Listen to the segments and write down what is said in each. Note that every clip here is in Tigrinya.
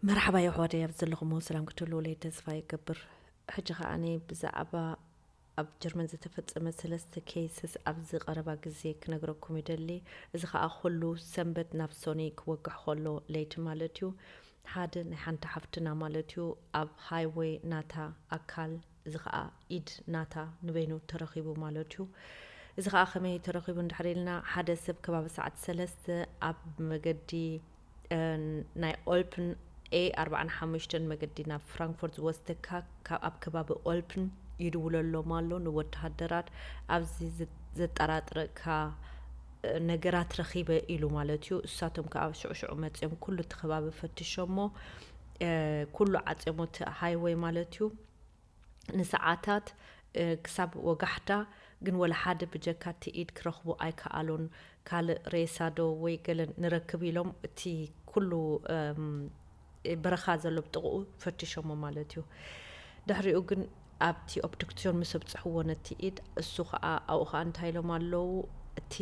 መርሓባ የሕዋተይ፣ ኣብ ዘለኹሞ ሰላም ክትህልዉለይ ተስፋ ይገብር። ሕጂ ከኣኒ ብዛዕባ ኣብ ጀርመን ዝተፈጸመ ሰለስተ ኬይስስ ኣብዚ ቀረባ ግዜ ክነግረኩም ይደሊ። እዚ ከኣ ኩሉ ሰንበት ናብ ሶኒ ክወግሕ ከሎ ለይቲ ማለት እዩ። ሓደ ናይ ሓንቲ ሓፍትና ማለት እዩ ኣብ ሃይወይ ናታ ኣካል፣ እዚ ከኣ ኢድ ናታ ንበይኑ ተረኺቡ ማለት እዩ። እዚ ከኣ ከመይ ተረኺቡ እንድሕር ኢልና፣ ሓደ ሰብ ከባቢ ሰዓት ሰለስተ ኣብ መገዲ፣ እ፣ ናይ ኦልፕን ኤ ኣርባዓን ሓሙሽተን መገዲ ናብ ፍራንክፎርት ዝወስደካ፣ ካብ ኣብ ከባቢ ኦልፕን ይድውለሎም ኣሎ ንወተሃደራት። ኣብዚ ዘ-፣ ዘጠራጥረካ፣ እ፣ ነገራት ረኺበ ኢሉ ማለት እዩ። እሳቶም ከኣ ሽዑ ሽዑ መጺኦም ኩሉ እቲ ከባቢ ፈትሾሞ፣ እ፣ ኩሉ ዓጽዮሞ እቲ ሃይወይ ማለት እዩ። ንሰዓታት፣ እ፣ ክሳብ ወጋሕታ ግን ወላ ሓደ ብጀካ እቲ ኢድ ክረኽቡ ኣይከኣሉን። ካልእ ሬሳ ዶ ወይ ገለ ንረክብ ኢሎም እቲ ኩሉ፣ እም፣ በረኻ ዘሎ ብጥቕኡ ፈቲሾሞ ማለት እዩ። ድሕሪኡ ግን ኣብቲ ኦብዱክስዮን ምስ ኣብጽሕዎ ነቲ ኢድ፣ እሱ ኸኣ፣ ኣብኡ ኸኣ እንታይ ኢሎም ኣለዉ፣ እቲ፣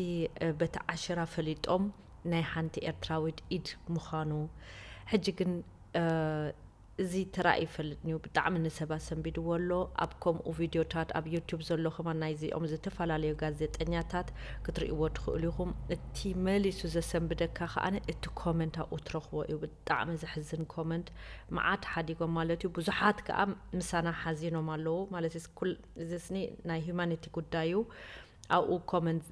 እ፣ በቲ ዓሽራ ፈሊጦም ናይ ሓንቲ ኤርትራዊት ኢድ ምዃኑ። ሕጂ ግን፣ እ፣ እዚ ተራእዩ ይፈልጥን እዩ። ብጣዕሚ ንሰብ ኣሰንቢድዎ ኣሎ። ኣብ ከምኡ ቪድዮታት ኣብ ዩቱብ ዘሎ ከማን ናይዚኦም ዝተፈላለዩ ጋዜጠኛታት ክትርእይዎ ትኽእሉ ኢኹም። እቲ መሊሱ ዘሰንብደካ ከኣ እቲ ኮመንት ኣብኡ ትረኽቦ እዩ። ብጣዕሚ ዘሕዝን ኮመንት፣ መዓት ሓዲጎም ማለት እዩ። ብዙሓት ከኣ ምሳና ሓዚኖም ኣለዉ። ማለት እዚ ኩል-፣ እዚ ስኒ ናይ ሂዩማኒቲ ጉዳይ እዩ። ኣብኡ ኮመንት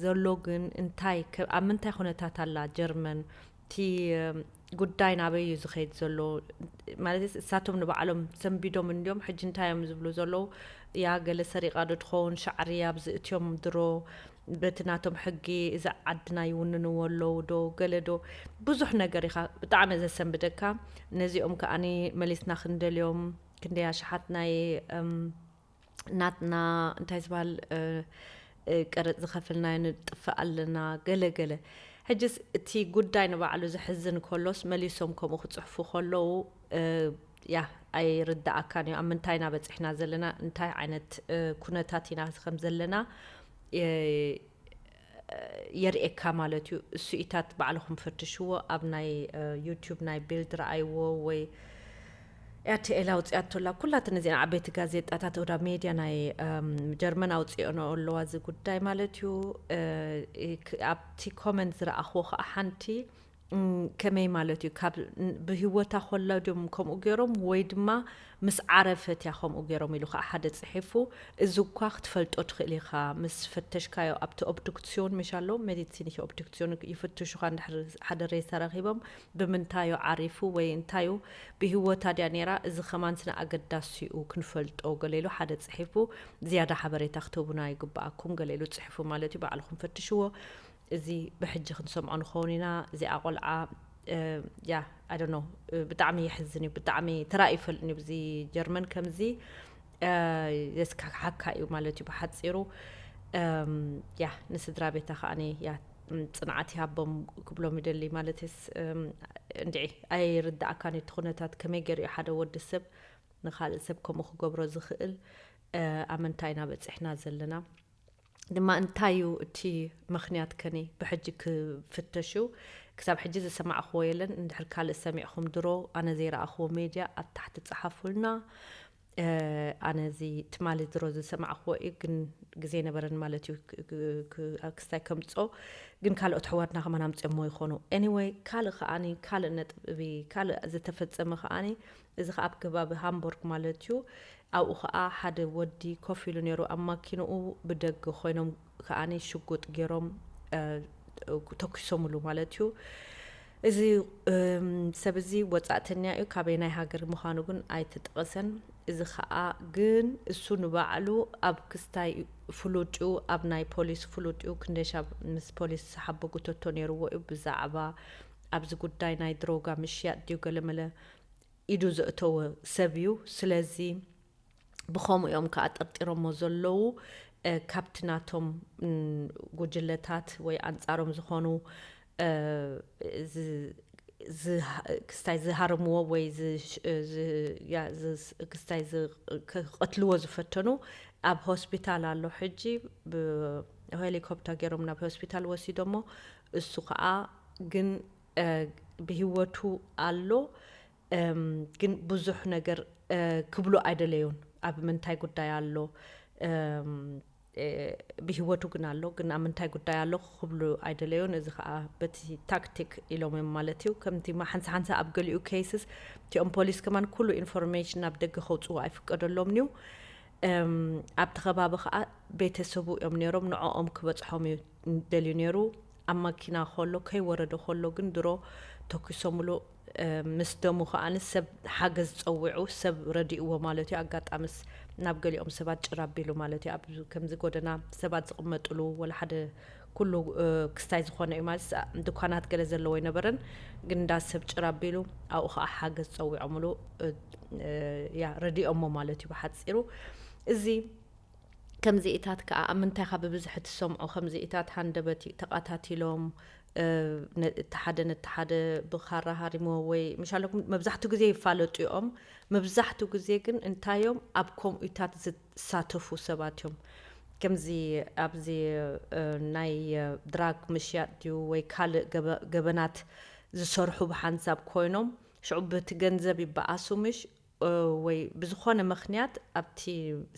ዘሎ ግን እንታይ ከ-፣ ኣብ ምንታይ ኩነታት ኣላ ጀርመን? እቲ፣ እም፣ ጉዳይ ናበይ እዩ ዝኸይድ ዘሎ? ማለት እሳቶም ንባዕሎም ሰንቢዶም እንድዮም። ሕጂ እንታይ እዮም ዝብሉ ዘለዉ? ያ ገለ ሰሪቓ ዶ ትኸውን? ሻዕርያ ኣብዚ እትዮም ድሮ በቲ ናቶም ሕጊ እዛ ዓድና ይውንንዎ ኣለዉ ዶ? ገለ ዶ? ብዙሕ ነገር ኢኻ ብጣዕሚ ዘሰንብደካ። ነዚኦም ከኣኒ መሊስና ክንደልዮም፣ ክንደይ ኣሽሓት ናይ፣ እም፣ ናትና እንታይ ዝበሃል፣ እ፣ እ፣ ቀረጽ ዝኸፍልናዮ ንጥፍእ ኣለና፣ ገለ ገለ። ሕጅስ እቲ ጉዳይ ንባዕሉ ዘሕዝን ከሎስ መሊሶም ከምኡ ክጽሕፉ ከለዉ፣ እ፣ ያ፣ ኣይርድኣካን እዩ። ኣብ ምንታይ ኢና በጺሕና ዘለና፣ እንታይ ዓይነት፣ እ፣ ኩነታት ኢና ከም ዘለና፣ እ፣ የርእየካ ማለት እዩ። እሱኢታት ባዕልኹም ፈትሽዎ። ኣብ ናይ፣ እ፣ ዩቱብ ናይ ቢልድ ረኣይዎ ወይ ኤር ቲ ኤል ኣውጺኣቶ ኣላ። ኩላተን እዚኣን ዓበይቲ ጋዜጣታት ወዳ ሜድያ ናይ፣ እም፣ ጀርመን ኣውጺኦንኦ ኣለዋ እዚ ጉዳይ ማለት እዩ። እ፣ ክ-፣ ኣብቲ ኮመንት ዝረኣኽዎ ከኣ ሓንቲ፣ እም፣ ከመይ ማለት እዩ፣ ካብ ን-፣ ብህይወታ ከላ ድዮም ከምኡ ገይሮም ወይ ድማ ምስ ዓረፈት እያ ከምኡ ገይሮም ኢሉ ከኣ ሓደ ጽሒፉ። እዚ እኳ ክትፈልጦ ትኽእል ኢኻ ምስ ፈተሽካዮ ኣብቲ ኦብዱክስዮን፣ ምሽ ኣሎ፣ ሜዲሲኒሽ ኦብዱክስዮን ይፍትሹኻ እንድሕር ሓደ ሬሳ ረኺቦም። ብምንታዩ ዓሪፉ ወይ እንታዩ ብህይወታ ድያ ነይራ፣ እዚ ከማን ስነ ኣገዳሲኡ ክንፈልጦ ገለ ኢሉ ሓደ ጽሒፉ። ዝያዳ ሓበሬታ ክትህቡና ይግብኣኩም ገለ ኢሉ ጽሒፉ ማለት እዩ። ባዕልኹም ፈትሽዎ። እዚ ብሕጂ ክንሰምዖ ንኸውን ኢና። እዚኣ ቆልዓ፣ እ፣ ያ፣ I don't know፣ እ፣ ብጣዕሚ የሕዝን እዩ። ብጣዕሚ ተራእዩ ይፈልጥን እዩ። እዚ ጀርመን ከምዚ፣ እ፣ የስካሕክሓካ እዩ ማለት እዩ ብሓጺሩ። እም፣ ያ፣ ንስድራ ቤታ ከኣኒ፣ ያ፣ እም፣ ጽንዓት ይሃቦም ክብሎም ይደሊ። ማለትስ፣ እም፣ እንድዒ፣ ኣይርድኣካን እዩ እቲ ኩነታት ከመይ ገይሩ እዩ ሓደ ወዲ ሰብ ንኻልእ ሰብ ከምኡ ክገብሮ ዝኽእል። እ፣ ኣብ ምንታይ ኢና በጺሕና ዘለና? ድማ እንታይ እዩ እቲ ምኽንያት ከኒ ብሕጂ ክፍተሹ? ክሳብ ሕጂ ዝሰማዕኽዎ የለን። እንድሕር ካልእ ሰሚዕኹም ድሮ ኣነ ዘይረኣኽዎ ሜድያ ኣብ ታሕቲ ጸሓፉልና። እ፣ ኣነ እዚ ትማሊ ድሮ ዝሰማዕኽዎ እዩ፣ ግን ግዜ ነበረን ማለት እዩ ክ-፣ ክ-፣ ክ-፣ ክስታይ ከምጾ። ግን ካልኦት ኣሕዋትና ከማን ኣምጺኦሞ ይኾኑ። ኤኒወይ፣ ካልእ ከኣኒ፣ ካልእ ነጥቢ፣ ካልእ ዝተፈጸመ ከኣኒ፣ እዚ ከኣ ኣብ ከባቢ ሃምቦርግ ማለት እዩ። ኣብኡ ከኣ ሓደ ወዲ ኮፍ ኢሉ ነይሩ ኣብ ማኪንኡ፣ ብደገ ኮይኖም ከኣኒ ሽጉጥ ገይሮም፣ እ፣ ተኩሶምሉ ማለት እዩ። እዚ፣ እም፣ ሰብ እዚ ወጻእተኛ እዩ፣ ካበየናይ ሃገር ምዃኑ ግን ኣይተጠቐሰን። እዚ ከኣ ግን እሱ ንባዕሉ ኣብ ክስታይ ፍሉጥ እዩ፣ ኣብ ናይ ፖሊስ ፍሉጥ እዩ። ክንደይ ሻብ ምስ ፖሊስ ዝሓቦ ጉተቶ ነይርዎ እዩ ብዛዕባ ኣብዚ ጉዳይ ናይ ድሮጋ ምሽያጥ ድዩ ገለመለ ኢዱ ዘእተወ ሰብ እዩ። ስለዚ ብኸምኡ እዮም ከኣ ጠርጢሮሞ ዘለዉ። እ፣ ካብቲ ናቶም፣ እም፣ ጉጅለታት ወይ ኣንጻሮም ዝኾኑ፣ እ፣ ዝ-፣ ዝሃ-፣ ክስታይ ዝሃርምዎ ወይ ዝሽ-፣ እ፣ ዝ-፣ ያ፣ ዝስ-፣ ክስታይ ዝ-፣ ክቐትልዎ ዝፈተኑ ኣብ ሆስፒታል ኣሎ። ሕጂ ብሄሊኮፕተር ገይሮም ናብ ሆስፒታል ወሲዶሞ። እሱ ከኣ ግን፣ እ፣ ብህይወቱ ኣሎ። ግን ብዙሕ ነገር ክብሉ ኣይደለዩን። ኣብ ምንታይ ጉዳይ ኣሎ፣ ብህይወቱ ግን ኣሎ፣ ግን ኣብ ምንታይ ጉዳይ ኣሎ ክብሉ ኣይደለዩን። እዚ ከዓ በቲ ታክቲክ ኢሎም እዮም ማለት እዩ። ከምቲ ሓንሳ ሓንሳ ኣብ ገሊኡ ኬይስስ እቲኦም ፖሊስ ከማን ኩሉ ኢንፎርሜሽን ናብ ደገ ከውፅኡ ኣይፍቀደሎምን እዩ። ኣብቲ ከባቢ ከዓ ቤተሰቡ እዮም ነይሮም፣ ንዕኦም ክበፅሖም እዩ ደልዩ ነይሩ። ኣብ ማኪና ከሎ፣ ከይወረደ ከሎ ግን ድሮ ተኩሶምሉ። ምስ ደሙ ከዓኒ ሰብ ሓገዝ ፀዊዑ፣ ሰብ ረዲእዎ ማለት እዩ። ኣጋጣምስ ናብ ገሊኦም ሰባት ጭር ኣቢሉ ማለት እዩ። ኣብ ከምዚ ጎደና ሰባት ዝቕመጥሉ፣ ወላ ሓደ ኩሉ ክስታይ ዝኾነ እዩ ማለት፣ ድኳናት ገለ ዘለዎ ኣይነበረን። ግን እንዳ ሰብ ጭር ኣቢሉ ኣብኡ ከዓ ሓገዝ ፀዊዖምሉ፣ ያ ረዲኦሞ ማለት እዩ ብሓፂሩ። እዚ ከምዚኢታት ከዓ ኣብ ምንታይ ካብ ብብዝሒ ትሰምዖ ከምዚኢታት ሃንደበት ተቓታቲሎም፣ እቲ ሓደ ነቲ ሓደ ብኻራ ሃሪሞ ወይ ምሽ ኣለኩም መብዛሕትኡ ግዜ ይፋለጡ እዮም። መብዛሕትኡ ግዜ ግን እንታዮም ኣብ ከምኡታት ዝሳተፉ ሰባት እዮም። ከምዚ ኣብዚ ናይ ድራግ ምሽያጥ ድዩ ወይ ካልእ ገበናት ዝሰርሑ ብሓንሳብ ኮይኖም ሽዑ በቲ ገንዘብ ይበኣሱ ምሽ ወይ ብዝኾነ ምኽንያት ኣብቲ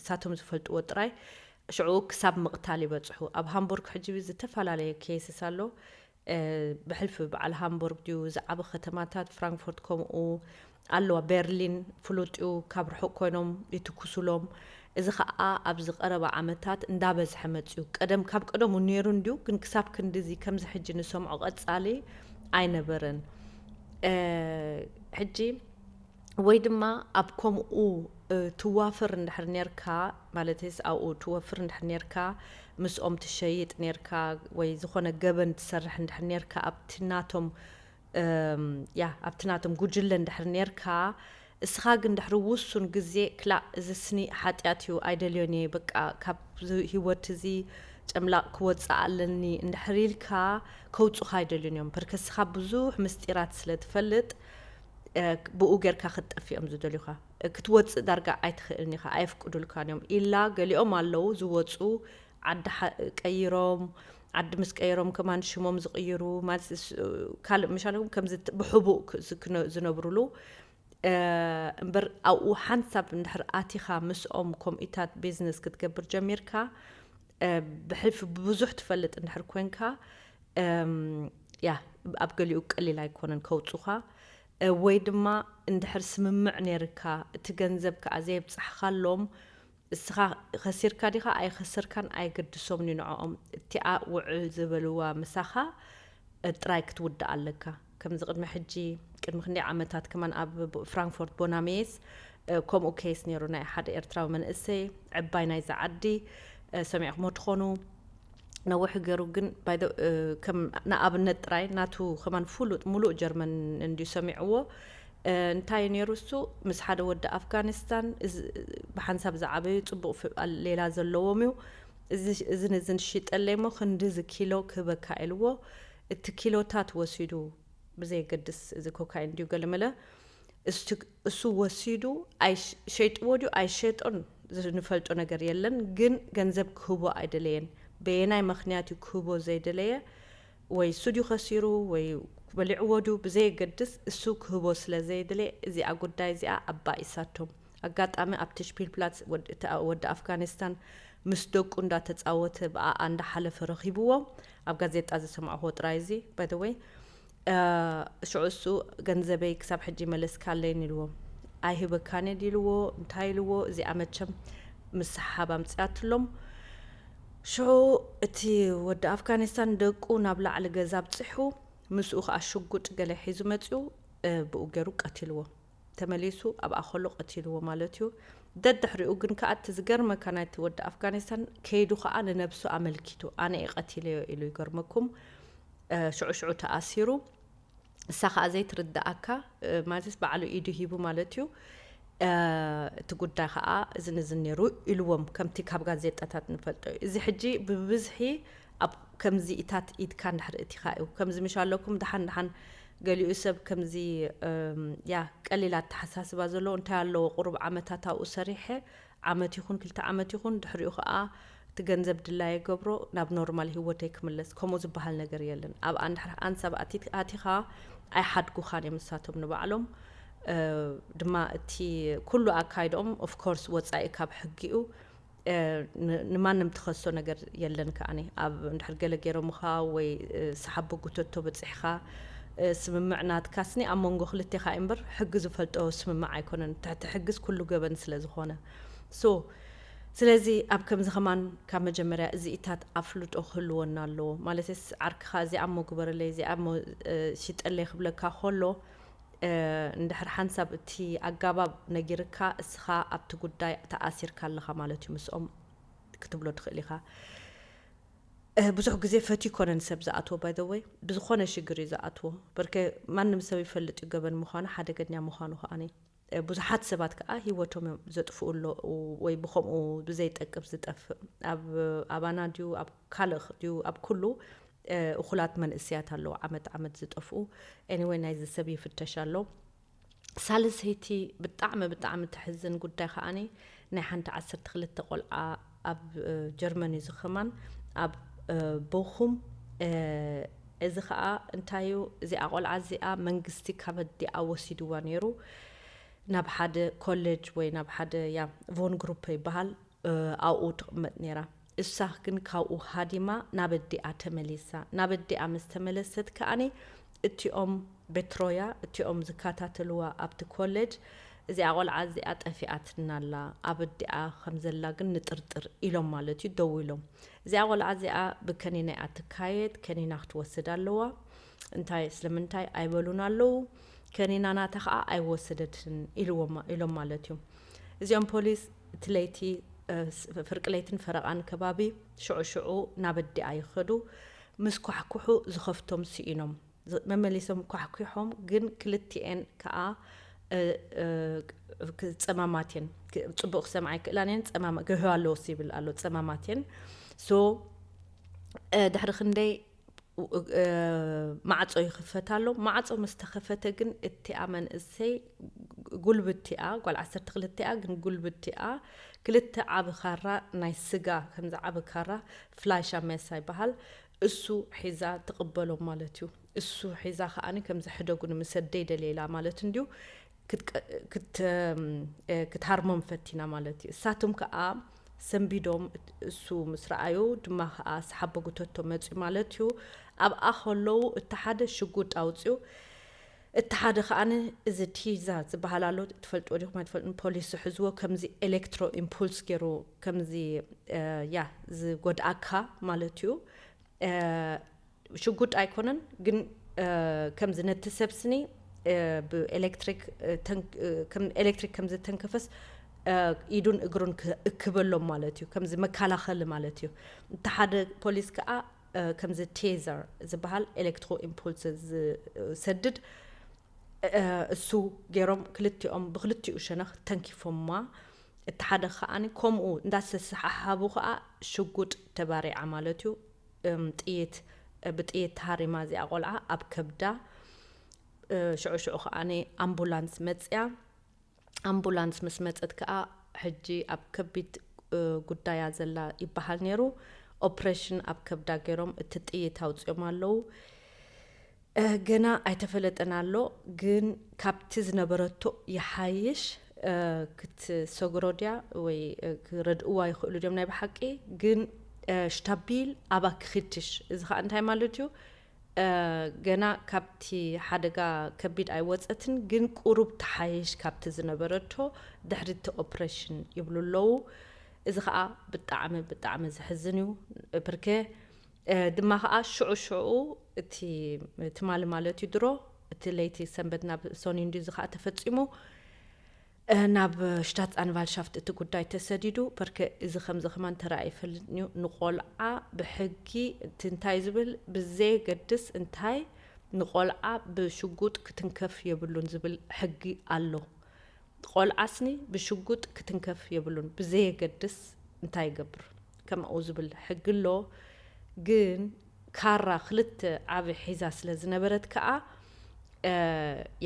እሳቶም ዝፈልጥዎ ጥራይ ሽዑ ክሳብ ምቕታል ይበጽሑ። ኣብ ሃምቡርግ ሕጂ ዝተፈላለየ ኬስስ ኣሎ። ብሕልፊ በዓል ሃምቡርግ ድዩ ዝዓበ ከተማታት፣ ፍራንክፎርት ከምኡ ኣለዋ፣ ቤርሊን ፍሉጥ እዩ፣ ካብ ርሑቕ ኮይኖም ይትኩሱሎም። እዚ ኸዓ ኣብዚ ቀረባ ዓመታት እንዳበዝሐ መጽዩ። ቀደም ካብ ቀደሙ ነይሩ እንድዩ፣ ግን ክሳብ ክንድዚ ከምዚ ሕጂ ንሰምዖ ቀጻሊ ኣይነበረን። ሕጂ ወይ ድማ ኣብ ከምኡ ትዋፍር እንድሕር ኔርካ፣ ማለትስ ኣብኡ ትወፍር እንድሕር ኔርካ፣ ምስኦም ትሸይጥ ኔርካ ወይ ዝኾነ ገበን ትሰርሕ እንድሕር ኔርካ ኣብቲ ናቶም ያ ኣብቲ ናቶም ጉጅለ እንድሕር ኔርካ፣ እስኻ ግን ድሕሪ ውሱን ግዜ ክላእ እዚ ስኒ ሓጢኣት እዩ ኣይደልዮን እየ፣ በቃ ካብ ህይወት እዚ ጨምላቕ ክወፅእ ኣለኒ እንድሕር ኢልካ ከውፁኻ ኣይደልዩን እዮም። ፐርከስኻ ብዙሕ ምስጢራት ስለ ትፈልጥ ብኡ ጌርካ ክትጠፍእ እዮም ዝደልዩኻ። ክትወፅእ ዳርጋ ኣይትኽእልን ኢኻ፣ ኣየፍቅዱልካን እዮም። ኢላ ገሊኦም ኣለዉ ዝወፁ ዓዲ ቀይሮም፣ ዓዲ ምስ ቀይሮም ከማን ሽሞም ዝቕይሩ ማለት ካልእ ምሻለኩም ከምዚ ብሕቡእ ዝነብሩሉ እምበር ኣብኡ ሓንሳብ እንድሕር ኣቲኻ ምስኦም ኮምኢታት ቢዝነስ ክትገብር ጀሚርካ ብሕልፊ ብዙሕ ትፈልጥ እንድሕር ኮንካ ያ ኣብ ገሊኡ ቀሊል ኣይኮነን ከውፁኻ። ወይ ድማ እንድሕር ስምምዕ ነይርካ እቲ ገንዘብ ከዓ ዘየብፃሕካሎም እስኻ ከሲርካ ዲኻ ኣይኸሰርካን ኣይገድሶምን እዩ ንዕኦም። እቲኣ ውዕል ዝበልዋ ምሳኻ ጥራይ ክትውዳእ ኣለካ። ከምዚ ቅድሚ ሕጂ ቅድሚ ክንደይ ዓመታት ከማን ኣብ ፍራንክፎርት ቦናሜስ ከምኡ ኬስ ነይሩ። ናይ ሓደ ኤርትራዊ መንእሰይ ዕባይ ናይዛ ዓዲ ሰሚዕኩሞ ትኾኑ። ነዊሕ ገሩ ግን ከም ንኣብነት ጥራይ ናቱ ከማን ፍሉጥ ሙሉእ ጀርመን እንድዩ ሰሚዕዎ። እንታይ ነይሩ እሱ ምስ ሓደ ወዲ ኣፍጋኒስታን ብሓንሳብ ዝዓበዩ ፅቡቕ ሌላ ዘለዎም እዩ። እዝን እዝን ሽጠለይ ሞ ክንድዚ ኪሎ ክህበካ ኢልዎ። እቲ ኪሎታት ወሲዱ ብዘየገድስ እዚ ኮካይን ድዩ ገለመለ እሱ ወሲዱ ሸይጥዎ ድዩ ኣይሸጦን ዝንፈልጦ ነገር የለን። ግን ገንዘብ ክህቦ ኣይደለየን። በየናይ ምኽንያት እዩ ክህቦ ዘይደለየ? ወይ እሱ ድዩ ከሲሩ ወይ በሊዕዎ ድዩ ብዘየገድስ እሱ ክህቦ ስለ ዘይደለየ እዚኣ ጉዳይ እዚኣ ኣባኢሳቶም። ኣጋጣሚ ኣብቲ ሽፒልፕላትስ ወዲ ኣፍጋኒስታን ምስ ደቁ እንዳተፃወተ ብኣኣ እንዳሓለፈ ረኺብዎ። ኣብ ጋዜጣ ዝሰማዕኹዎ ጥራይ እዚ ባይተወይ ሽዑ እሱ ገንዘበይ ክሳብ ሕጂ መለስካለይን ኢልዎ። ኣይህበካን እየ ድልዎ እንታይ ኢልዎ። እዚኣ መቸም ምስ ሰሓብ ኣምፅኣትሎም። ሽዑ እቲ ወዲ ኣፍጋኒስታን ደቁ ናብ ላዕሊ ገዛ ኣብፅሑ ምስኡ ከዓ ሽጉጥ ገለ ሒዙ መፅኡ። ብኡ ገይሩ ቀትልዎ። ተመሊሱ ኣብኣ ከሎ ቀትልዎ ማለት እዩ። ደድሕሪኡ ግን ከዓ እቲ ዝገርመካ ናይቲ ወዲ ኣፍጋኒስታን ከይዱ ከዓ ንነብሱ ኣመልኪቱ ኣነ እየ ቀቲለዮ ኢሉ ይገርመኩም። ሽዑ ሽዑ ተኣሲሩ። እሳ ከዓ ዘይትርድኣካ ማለትስ ባዕሉ ኢዱ ሂቡ ማለት እዩ። እቲ ጉዳይ ከዓ እዝን እዝን ነይሩ ኢልዎም ከምቲ ካብ ጋዜጣታት ንፈልጦ እዩ። እዚ ሕጂ ብብዝሒ ኣብ ከምዚ ኢታት ኢድካ እንድሕር እቲኻ እዩ። ከምዚ ምሽ ኣለኩም ደሓን ደሓን ገሊኡ ሰብ ከምዚ ያ ቀሊል ኣተሓሳስባ ዘለዎ እንታይ ኣለዎ ቁሩብ ዓመታት ኣብኡ ሰሪሐ ዓመት ይኹን ክልተ ዓመት ይኹን ድሕሪኡ ከዓ እቲ ገንዘብ ድላየ ገብሮ ናብ ኖርማል ህይወተይ ክምለስ ከምኡ ዝበሃል ነገር የለን። ኣብኣ እንድሕር ኣንሳብ ኣቲኻ ኣይሓድጉኻን እዮም ንሳቶም ንባዕሎም። ድማ እቲ ኩሉ ኣካይድኦም of course ወፃኢ ካብ ሕጊኡ። ንማንም ትኸሶ ነገር የለን። ከዓኒ ኣብ እንድሕር ገለ ገይሮምኻ ወይ ሰሓቦ ጉተቶ በፂሕኻ፣ ስምምዕ ናትካስኒ ኣብ መንጎ ክልቴኻ እምበር ሕጊ ዝፈልጦ ስምምዕ ኣይኮነን። ትሕቲ ሕግስ ኩሉ ገበን ስለ ዝኾነ። So ስለዚ ኣብ ከምዚ ከማን ካብ መጀመርያ እዚኢታት ኣፍልጦ ክህልወና ኣለዎ። ማለትስ ዓርክኻ እዚኣ እሞ ግበረለይ፣ እዚኣ እሞ ሽጠለይ ክብለካ ከሎ፣ እንድሕር ሓንሳብ እቲ ኣጋባብ ነጊርካ፣ እስኻ ኣብቲ ጉዳይ ተኣሲርካ ኣለኻ ማለት እዩ። ምስኦም ክትብሎ ትኽእል ኢኻ። ብዙሕ ግዜ ፈትዩ ኮነን ሰብ ዝኣትዎ፣ by the way፣ ብዝኾነ ሽግር እዩ ዝኣትዎ። በርከ ማንም ሰብ ይፈልጥ እዩ ገበን ምዃኑ፣ ሓደገኛ ምዃኑ ከዓኒ። ብዙሓት ሰባት ከዓ ህይወቶም እዮም ዘጥፍኡ ኣለዉ፣ ወይ ብኸምኡ ብዘይጠቅም ዝጠፍእ። ኣብ ኣባና ድዩ፣ ኣብ ካልእ ድዩ፣ ኣብ ኩሉ እኹላት መንእስያት ኣለዉ ዓመት ዓመት ዝጠፍኡ። Anyway፣ ናይዚ ሰብ ይፍተሽ ኣሎ። ሳልሰይቲ ብጣዕሚ ብጣዕሚ ተሕዝን ጉዳይ ከዓኒ፣ ናይ ሓንቲ ዓሰርተ ክልተ ቆልዓ ኣብ ጀርመን እዩ ዝኸማን፣ ኣብ ቦኹም። እዚ ከዓ እንታይ እዩ? እዚኣ ቆልዓ እዚኣ መንግስቲ ካብ ኣዲኣ ወሲድዋ ነይሩ ናብ ሓደ ኮሌጅ ወይ ናብ ሓደ፣ ያ፣ ቮን ግሩፕ ይበሃል፣ ኣብኡ ትቕመጥ ነይራ። እሳ ግን ካብኡ ሃዲማ ናብ ኣዲኣ ተመሊሳ። ናብ ኣዲኣ ምስ ተመለሰት ከዓኒ እቲኦም ቤትሮያ፣ እቲኦም ዝከታተልዋ ኣብቲ ኮሌጅ፣ እዚኣ ቆልዓ እዚኣ ጠፊኣትና ኣላ፣ ኣብ ኣዲኣ ከም ዘላ ግን ንጥርጥር ኢሎም ማለት እዩ፣ ደው ኢሎም። እዚኣ ቆልዓ እዚኣ ብከኒና እያ ትካየድ፣ ከኒና ክትወስድ ኣለዋ። እንታይ፣ ስለምንታይ ኣይበሉን ኣለዉ። ከኒና ናታ ከዓ ኣይወሰደትን ኢልዎም፣ ኢሎም ማለት እዩ። እዚኦም ፖሊስ እቲ ለይቲ፣ ፍርቂ ለይትን ፈረቓን ከባቢ ሽዑ ሽዑ ናብ ኣዲኣ ይኸዱ። ምስ ኳሕኩሑ ዝኸፍቶም ስኢኖም። መመሊሶም ኳሕኲሖም፣ ግን ክልቲኤን ከዓ ጸማማት እየን። ጽቡቕ ክሰምዓ ኣይክእላን እየን። ጸማማ፣ ገህዋ ኣለዎ ይብል ኣሎ፣ ጸማማት እየን። So ድሕሪ ክንደይ ማዕጾ ይኽፈት ኣሎ። ማዕጾ ምስ ተኸፈተ ግን እቲኣ መንእሰይ ጉልብቲኣ፣ ጓል ዓሰርተ ክልተ እያ፣ ግን ጉልብቲኣ ክልተ ዓቢ ካራ፣ ናይ ስጋ ከምዚ ዓቢ ካራ፣ ፍላሻ ሜሳ ይበሃል፣ እሱ ሒዛ ትቕበሎም ማለት እዩ። እሱ ሒዛ ከዓኒ ከምዚ ሕደጉኒ፣ ምሰደይ ደልየ ኢላ ማለት እንድዩ ክትቀ-፣ ክት-፣ እ፣ ክትሃርሞም ፈቲና ማለት እዩ። እሳቶም ከኣ ሰንቢዶም፣ እሱ ምስ ረኣዩ ድማ ከኣ ሰሓቦ ጉተቶ መጽዩ ማለት እዩ። ኣብኣ ከለዉ እቲ ሓደ ሽጉጥ ኣውጽዩ፣ እቲ ሓደ ከኣ እዚ ቲዛ ዝበሃል ኣሎ፣ ትፈልጥዎ ዲኹም ኣይትፈልጡን፣ ፖሊስ ዝሕዝዎ፣ ከምዚ ኤሌክትሮ ኢምፑልስ ገይሩ፣ ከምዚ፣ እ፣ ያ፣ ዝጎድኣካ ማለት እዩ። እ፣ ሽጉጥ ኣይኮነን ግን፣ እ፣ ከምዚ ነቲ ሰብ ስኒ፣ እ፣ ብኤሌክትሪክ፣ እ፣ ተን-፣ እ፣ ከም ኤሌክትሪክ ከም ዝተንከፈስ፣ እ፣ ኢዱን እግሩን ክእክበሎም ማለት እዩ። ከምዚ መከላኸሊ ማለት እዩ። እቲ ሓደ ፖሊስ ከኣ፣ እ፣ ከምዚ ቴዘር ዝበሃል ኤሌክትሮ ኢምፑልስ ዝሰድድ፣ እ፣ እሱ ገይሮም ክልቲኦም ብክልቲኡ ሸነኽ ተንኪፎማ። እቲ ሓደ ከኣኒ ከምኡ እንዳተሰሓሓቡ ከኣ ሽጉጥ ተባሪዓ ማለት እዩ። እም፣ ጥይት፣ ብጥይት ተሃሪማ እዚኣ ቆልዓ ኣብ ከብዳ። እ፣ ሽዑ ሽዑ ከኣኒ ኣምቡላንስ መጽያ። ኣምቡላንስ ምስ መጸት ከኣ ሕጂ ኣብ ከቢድ፣ እ፣ ጉዳያ ዘላ ይበሃል ነይሩ። ኦፕሬሽን ኣብ ከብዳ ገይሮም እቲ ጥይት ኣውጽኦም ኣለዉ። እ፣ ገና ኣይተፈለጠን ኣሎ፣ ግን ካብቲ ዝነበረቶ ይሓይሽ። እ፣ ክትሰግሮ ድያ ወይ፣ እ፣ ክረድእዋ ይኽእሉ ድዮም ናይ ብሓቂ? ግን፣ እ፣ ሽታቢል ኣባ ክኽድሽ፣ እዚ ኸኣ እንታይ ማለት እዩ? እ፣ ገና ካብቲ ሓደጋ ከቢድ ኣይወጸትን፣ ግን ቁሩብ ትሓይሽ ካብቲ ዝነበረቶ ድሕሪ እቲ ኦፕሬሽን ይብሉ ኣለዉ። እዚ ኸኣ ብጣዕሚ፣ ብጣዕሚ ዘሕዝን እዩ። ብርከ እ፣ ድማ ኸኣ ሽዑ ሽዑ እቲ ትማሊ ማለት እዩ ድሮ፣ እቲ ለይቲ ሰንበት ናብ ሶኒ እንድዩ እዚ ኸኣ ተፈጺሙ። እ፣ ናብ ሽታት ኣንቫልሻፍት እቲ ጉዳይ ተሰዲዱ። በርከ እዚ ከምዚ ከማን ተራእዩ ይፈልጥን እዩ። ንቆልዓ ብሕጊ እቲ እንታይ ዝብል ብዘየገድስ እንታይ ንቆልዓ ብሽጉጥ ክትንከፍ የብሉን ዝብል ሕጊ ኣሎ። ቆልዓ ስኒ ብሽጉጥ ክትንከፍ የብሉን፣ ብዘየገድስ እንታይ ይገብር። ከምኡ ዝብል ሕጊ ኣሎ። ግን ካራ ክልተ ዓቢ ሒዛ ስለ ዝነበረት ከኣ፣ እ፣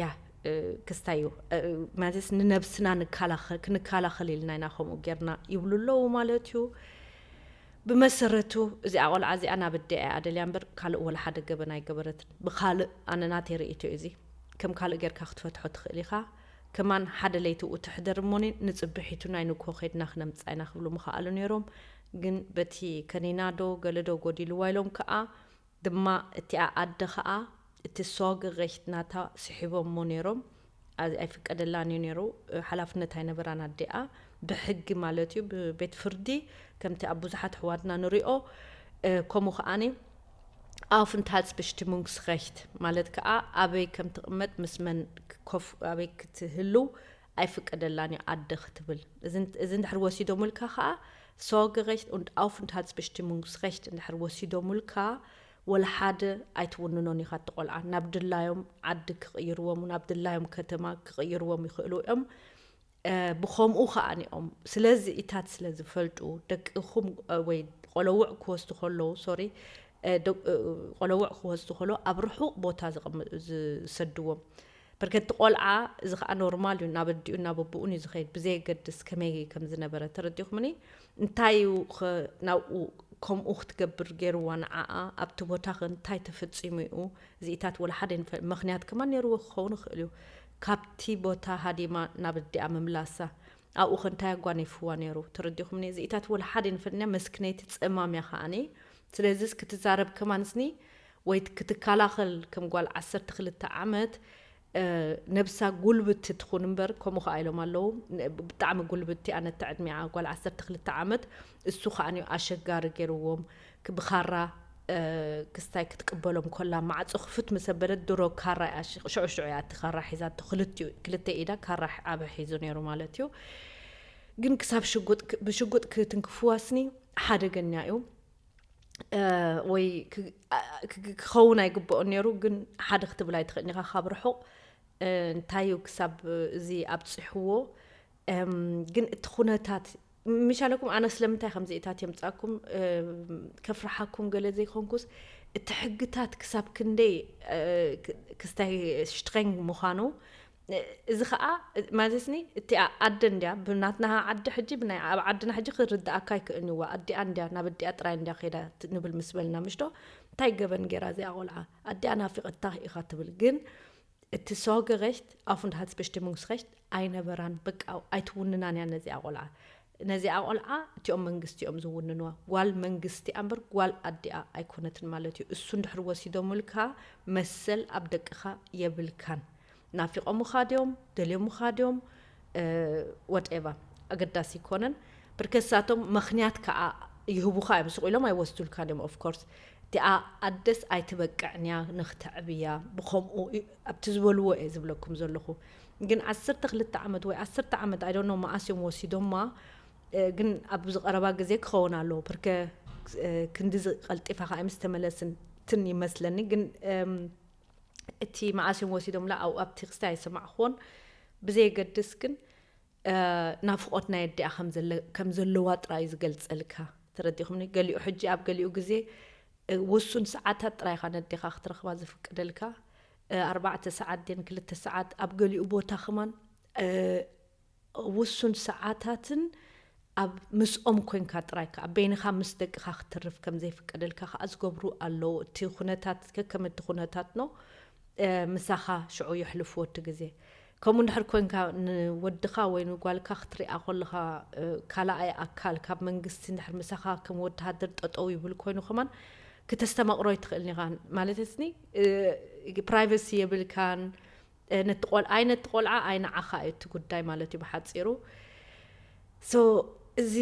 ያ፣ እ፣ ክስታይ እዩ። እ፣ ማለትስ ንነብስና ንከላኸ-፣ ክንከላኸል ኢልና ኢና ከምኡ ጌርና ይብሉ ኣለዉ ማለት እዩ። ብመሰረቱ እዚኣ ቆልዓ እዚኣ ናብ ኣዲኣ እያ ደልያ እምበር ካልእ ወላ ሓደ ገበን ኣይገበረትን። ብኻልእ ኣነ ናተይ ርእይቶ እዩ እዚ። ከም ካልእ ጌርካ ክትፈትሖ ትኽእል ኢኻ። ከማን ሓደ ለይቲ ኡ ትሕደር እሞኒ ንጽብሒቱ ናይ ንግሆ ከይድና ክነምጽኣ ኢና ክብሉ ምኸኣሉ ነይሮም። ግን በቲ ከኒና ዶ ገለ ዶ ጎዲልዋ ኢሎም ከኣ ድማ እቲኣ ኣደ ከኣ እቲ Sorgerecht ናታ ስሒቦሞ ነይሮም። ኣይ-፣ ኣይፍቀደላን እዩ ነይሩ። ሓላፍነት ኣይነበራን ኣዲኣ ብሕጊ ማለት እዩ፣ ብቤት ፍርዲ ከምቲ ኣብ ብዙሓት ኣሕዋትና ንሪኦ። እ፣ ከምኡ ከኣኒ Aufenthaltsbestimmungsrecht ማለት ከኣ ኣበይ ከም ትቕመጥ ምስ መን ኮፍ ኣበይ ክትህልው ኣይፍቀደላን እዩ ኣደ ክትብል። እዚ እንድ-፣ እዚ እንድሕር ወሲዶምልካ ከኣ Sorgerecht und Aufenthaltsbestimmungsrecht እንድሕር ወሲዶምልካ ወላ ሓደ ኣይትውንኖን ኢኻ እቲ ቆልዓ። ናብ ድላዮም ዓዲ ክቕይርዎም፣ ናብ ድላዮም ከተማ ክቕይርዎም ይኽእሉ እዮም። እ፣ ብኸምኡ ከኣ ኒኦም ስለዚ ኢታት ስለ ዝፈልጡ ደቅኹም፣ እ፣ ወይ ቆለውዕ ክወስዱ ከለዉ፣ ሶሪ፣ እ፣ ደ-፣ እ፣ ቆለውዕ ክወስዱ ከለዉ ኣብ ርሑቕ ቦታ ዘቐም-፣ ዝሰድዎም። በርከቲ ቆልዓ እዚ ከኣ ኖርማል እዩ፣ ናብ ኣዲኡ ናብ ኣቦኡን እዩ ዝኸይድ፣ ብዘየገድስ ከመይ ከም ዝነበረ። ተረዲኹምኒ? እንታይ እዩ ኸ ናብኡ ከምኡ ክትገብር ገይርዋ ንዓኣ? ኣብቲ ቦታኸ እንታይ ተፈጺሙ እዩ? እዚኢታት ወላ ሓደ ይንፈ-፣ ምኽንያት ከማን ነይርዎ ክኸውን ይኽእል እዩ። ካብቲ ቦታ ሃዲማ ናብ ኣዲኣ ምምላሳ፣ ኣብኡ ኸ እንታይ ኣጓኒፍዋ ነይሩ? ተረዲኹምኒ? እዚኢታት ወላ ሓደ ይንፈልጥና፣ መስክነይቲ ጸማም እያ ከኣኒ። ስለዚስ ክትዛረብ ከማንስኒ ወይ ክትከላኸል ከም ጓል ዓሰርተ ክልተ ዓመት፣ እ፣ ነብሳ ጉልብቲ ትኹን እምበር፣ ከምኡ ኸኣ ኢሎም ኣለዉ። ን-፣ ብጣዕሚ ጉልብቲ፣ ኣነ እቲ ዕድሚኣ ጓል ዓሰርተ ክልተ ዓመት፣ እሱ ኸኣ ኣሸጋሪ ገይርዎም። ክ-፣ ብኻራ፣ እ፣ ክስታይ ክትቅበሎም ከላ፣ ማዕጾ ክፍት ምስ ኣበለት፣ ድሮ ካራ እያ፣ ሽ-፣ ሽዑ ሽዑ እያ እቲ ካራ ሒዛቶ። ክልቲኡ፣ ክልተ ኢዳ ካራ ሕ-፣ ኣብ ሒዙ ነይሩ ማለት እዩ። ግን ክሳብ ሽጉጥ ክ-፣ ብሽጉጥ ክትንክፍዋስኒ ሓደገኛ እዩ። እ፣ ወይ ክ-፣ ኣ-፣ ክ-፣ ክ-፣ ክኸውን ኣይግብኦን ነይሩ፣ ግን ሓደ ክትብል ኣይትኽእልን ኢኻ ካብ ርሑቕ። እ፣ እንታይ እዩ ክሳብ እዚ ኣብጽሕዎ? እም፣ ግን እቲ ኩነታት፣ ምሻለኩም ኣነ ስለምንታይ ከምዚኢታት የምጻኩም፣ እም፣ ከፍርሓኩም ገለ ዘይኮንኩስ፣ እቲ ሕግታት ክሳብ ክንደይ፣ እ፣ ክ-፣ ክስታይ ሽትረንግ ምዃኑ፣ እዚ ኸኣ ማለትኒ፣ እቲኣ ኣደ እንድያ፣ ብናትና ዓዲ ሕጂ፣ ብናይ ኣብ ዓድና ሕጂ ክርድኣካ ኣይክእልን እዩ። ኣዲኣ እንድያ፣ ናብ ኣዲኣ ጥራይ እንድያ ከይዳ ት-፣ ንብል ምስ በልና፣ ምሽ ዶ? እንታይ ገበን ገይራ እዚኣ ቆልዓ? ኣዲኣ ናፊቐታ ኢኻ ትብል። ግን እቲ Sorgerecht፣ Aufenthaltsbestimmungsrecht ኣይነበራን። በቃ ኣይትውንናን እያ ነዚኣ ቆልዓ። ነዚኣ ቆልዓ እቲኦም መንግስቲ እዮም ዝውንንዋ። ጓል መንግስቲ እያ እምበር ጓል ኣዲኣ ኣይኮነትን ማለት እዩ። እሱ እንድሕር ወሲዶምልካ መሰል ኣብ ደቅኻ የብልካን። ናፊቖምኻ ድዮም? ደልዮምኻ ድዮም? እ፣ whatever፣ ኣገዳሲ ኣይኮነን። ብርከሳቶም ምኽንያት ከኣ ይህቡኻ እዮም። ስቕ ኢሎም ኣይወስዱልካን እዮም፣ of course። እቲኣ ኣደስ ኣይትበቅዕን እያ፣ ንኽተዕብያ፣ ብኸምኡ እ-፣ ኣብቲ ዝበልዎ እየ ዝብለኩም ዘለኹ። ግን ዓሰርተ ክልተ ዓመት ወይ ዓሰርተ ዓመት፣ I don't know፣ መኣስ እዮም ወሲዶማ፣ እ፣ ግን ኣብዚ ቀረባ ግዜ ክኸውን ኣለዎ። ብርከ፣ እ፣ ክንድዚ ቀልጢፋ ከኣ ምስ ተመለስን ትን ይመስለኒ። ግን፣ እም፣ እቲ መኣስ እዮም ወሲዶምላ ኣብኡ ኣብቲ ክስታይ ኣይሰማዕክዎን። ብዘየገድስ ግን፣ እ፣ ናፍቖት ናይ ኣዲኣ ከም ዘለ-፣ ከም ዘለዋ ጥራይ እዩ ዝገልጸልካ። ተረዲኹምኒ? ገሊኡ ሕጂ ኣብ ገሊኡ ግዜ፣ እ፣ ውሱን ሰዓታት ጥራይ ኢኻ ነዴኻ ክትረኽባ ዝፍቀደልካ። እ፣ ኣርባዕተ ሰዓት ድየን ክልተ ሰዓት፣ ኣብ ገሊኡ ቦታ ከማን፣ እ፣ ውሱን ሰዓታትን ኣብ ምስኦም ኮንካ ጥራይ ከኣ በይንኻ ምስ ደቅኻ ክትርፍ ከም ዘይፍቀደልካ ከኣ ዝገብሩ ኣለዉ። እቲ ኩነታት ከከም እቲ ኩነታት ነው፣ እ፣ ምሳኻ ሽዑ የሕልፍዎ እቲ ግዜ። ከምኡ እንድሕር ኮንካ ንወድኻ ወይ ንጓልካ ክትሪኣ ከለኻ፣ እ፣ ካልኣይ ኣካል ካብ መንግስቲ እንድሕር ምሳኻ ከም ወተሃደር ጠጠው ይብል ኮይኑ ከማን ክተስተማቕሮ ኣይትኽእልን ኢኻ። ማለትስኒ፣ እ፣ ፕራይቨሲ የብልካን። እ፣ ነቲ ቆል-፣ ኣይ ነቲ ቆልዓ ኣይ ንዓኻ እዩ እቲ ጉዳይ ማለት እዩ ብሓጺሩ። So፣ እዚ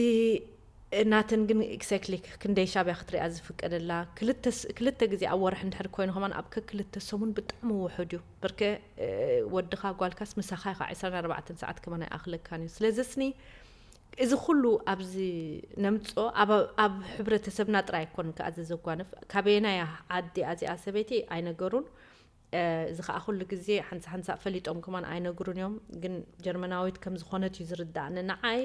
ናተን ግን exactly ክንደይ ሻብያ ክትሪኣ ዝፍቀደላ፣ ክልተ ስ-፣ ክልተ ግዜ ኣብ ወርሒ እንድሕር ኮይኑ ከማን ኣብ ከክልተ ሰሙን ብጣዕሚ ውሑድ እዩ። በርከ፣ እ፣ ወድኻ ጓልካስ ምሳኻ ኢኻ ዕስራን ኣርባዕተን ሰዓት ከማን ኣይኣኽለካን እዩ። ስለዚ ስኒ እዚ ኩሉ ኣብዚ ነምጽኦ ኣብ፣ ኣብ ሕብረተሰብና ጥራይ ኣይኮን ከኣ እዚ ዘጓንፍ። ካበየናይ ዓዲ እያ እዚኣ ሰበይቲ ኣይነገሩን። እ፣ እዚ ኸኣ ኩሉ ግዜ ሓንሳ ሓንሳ ፈሊጦም ከማን ኣይነግሩን እዮም። ግን ጀርመናዊት ከም ዝኾነት እዩ ዝርዳእኒ ንዓይ።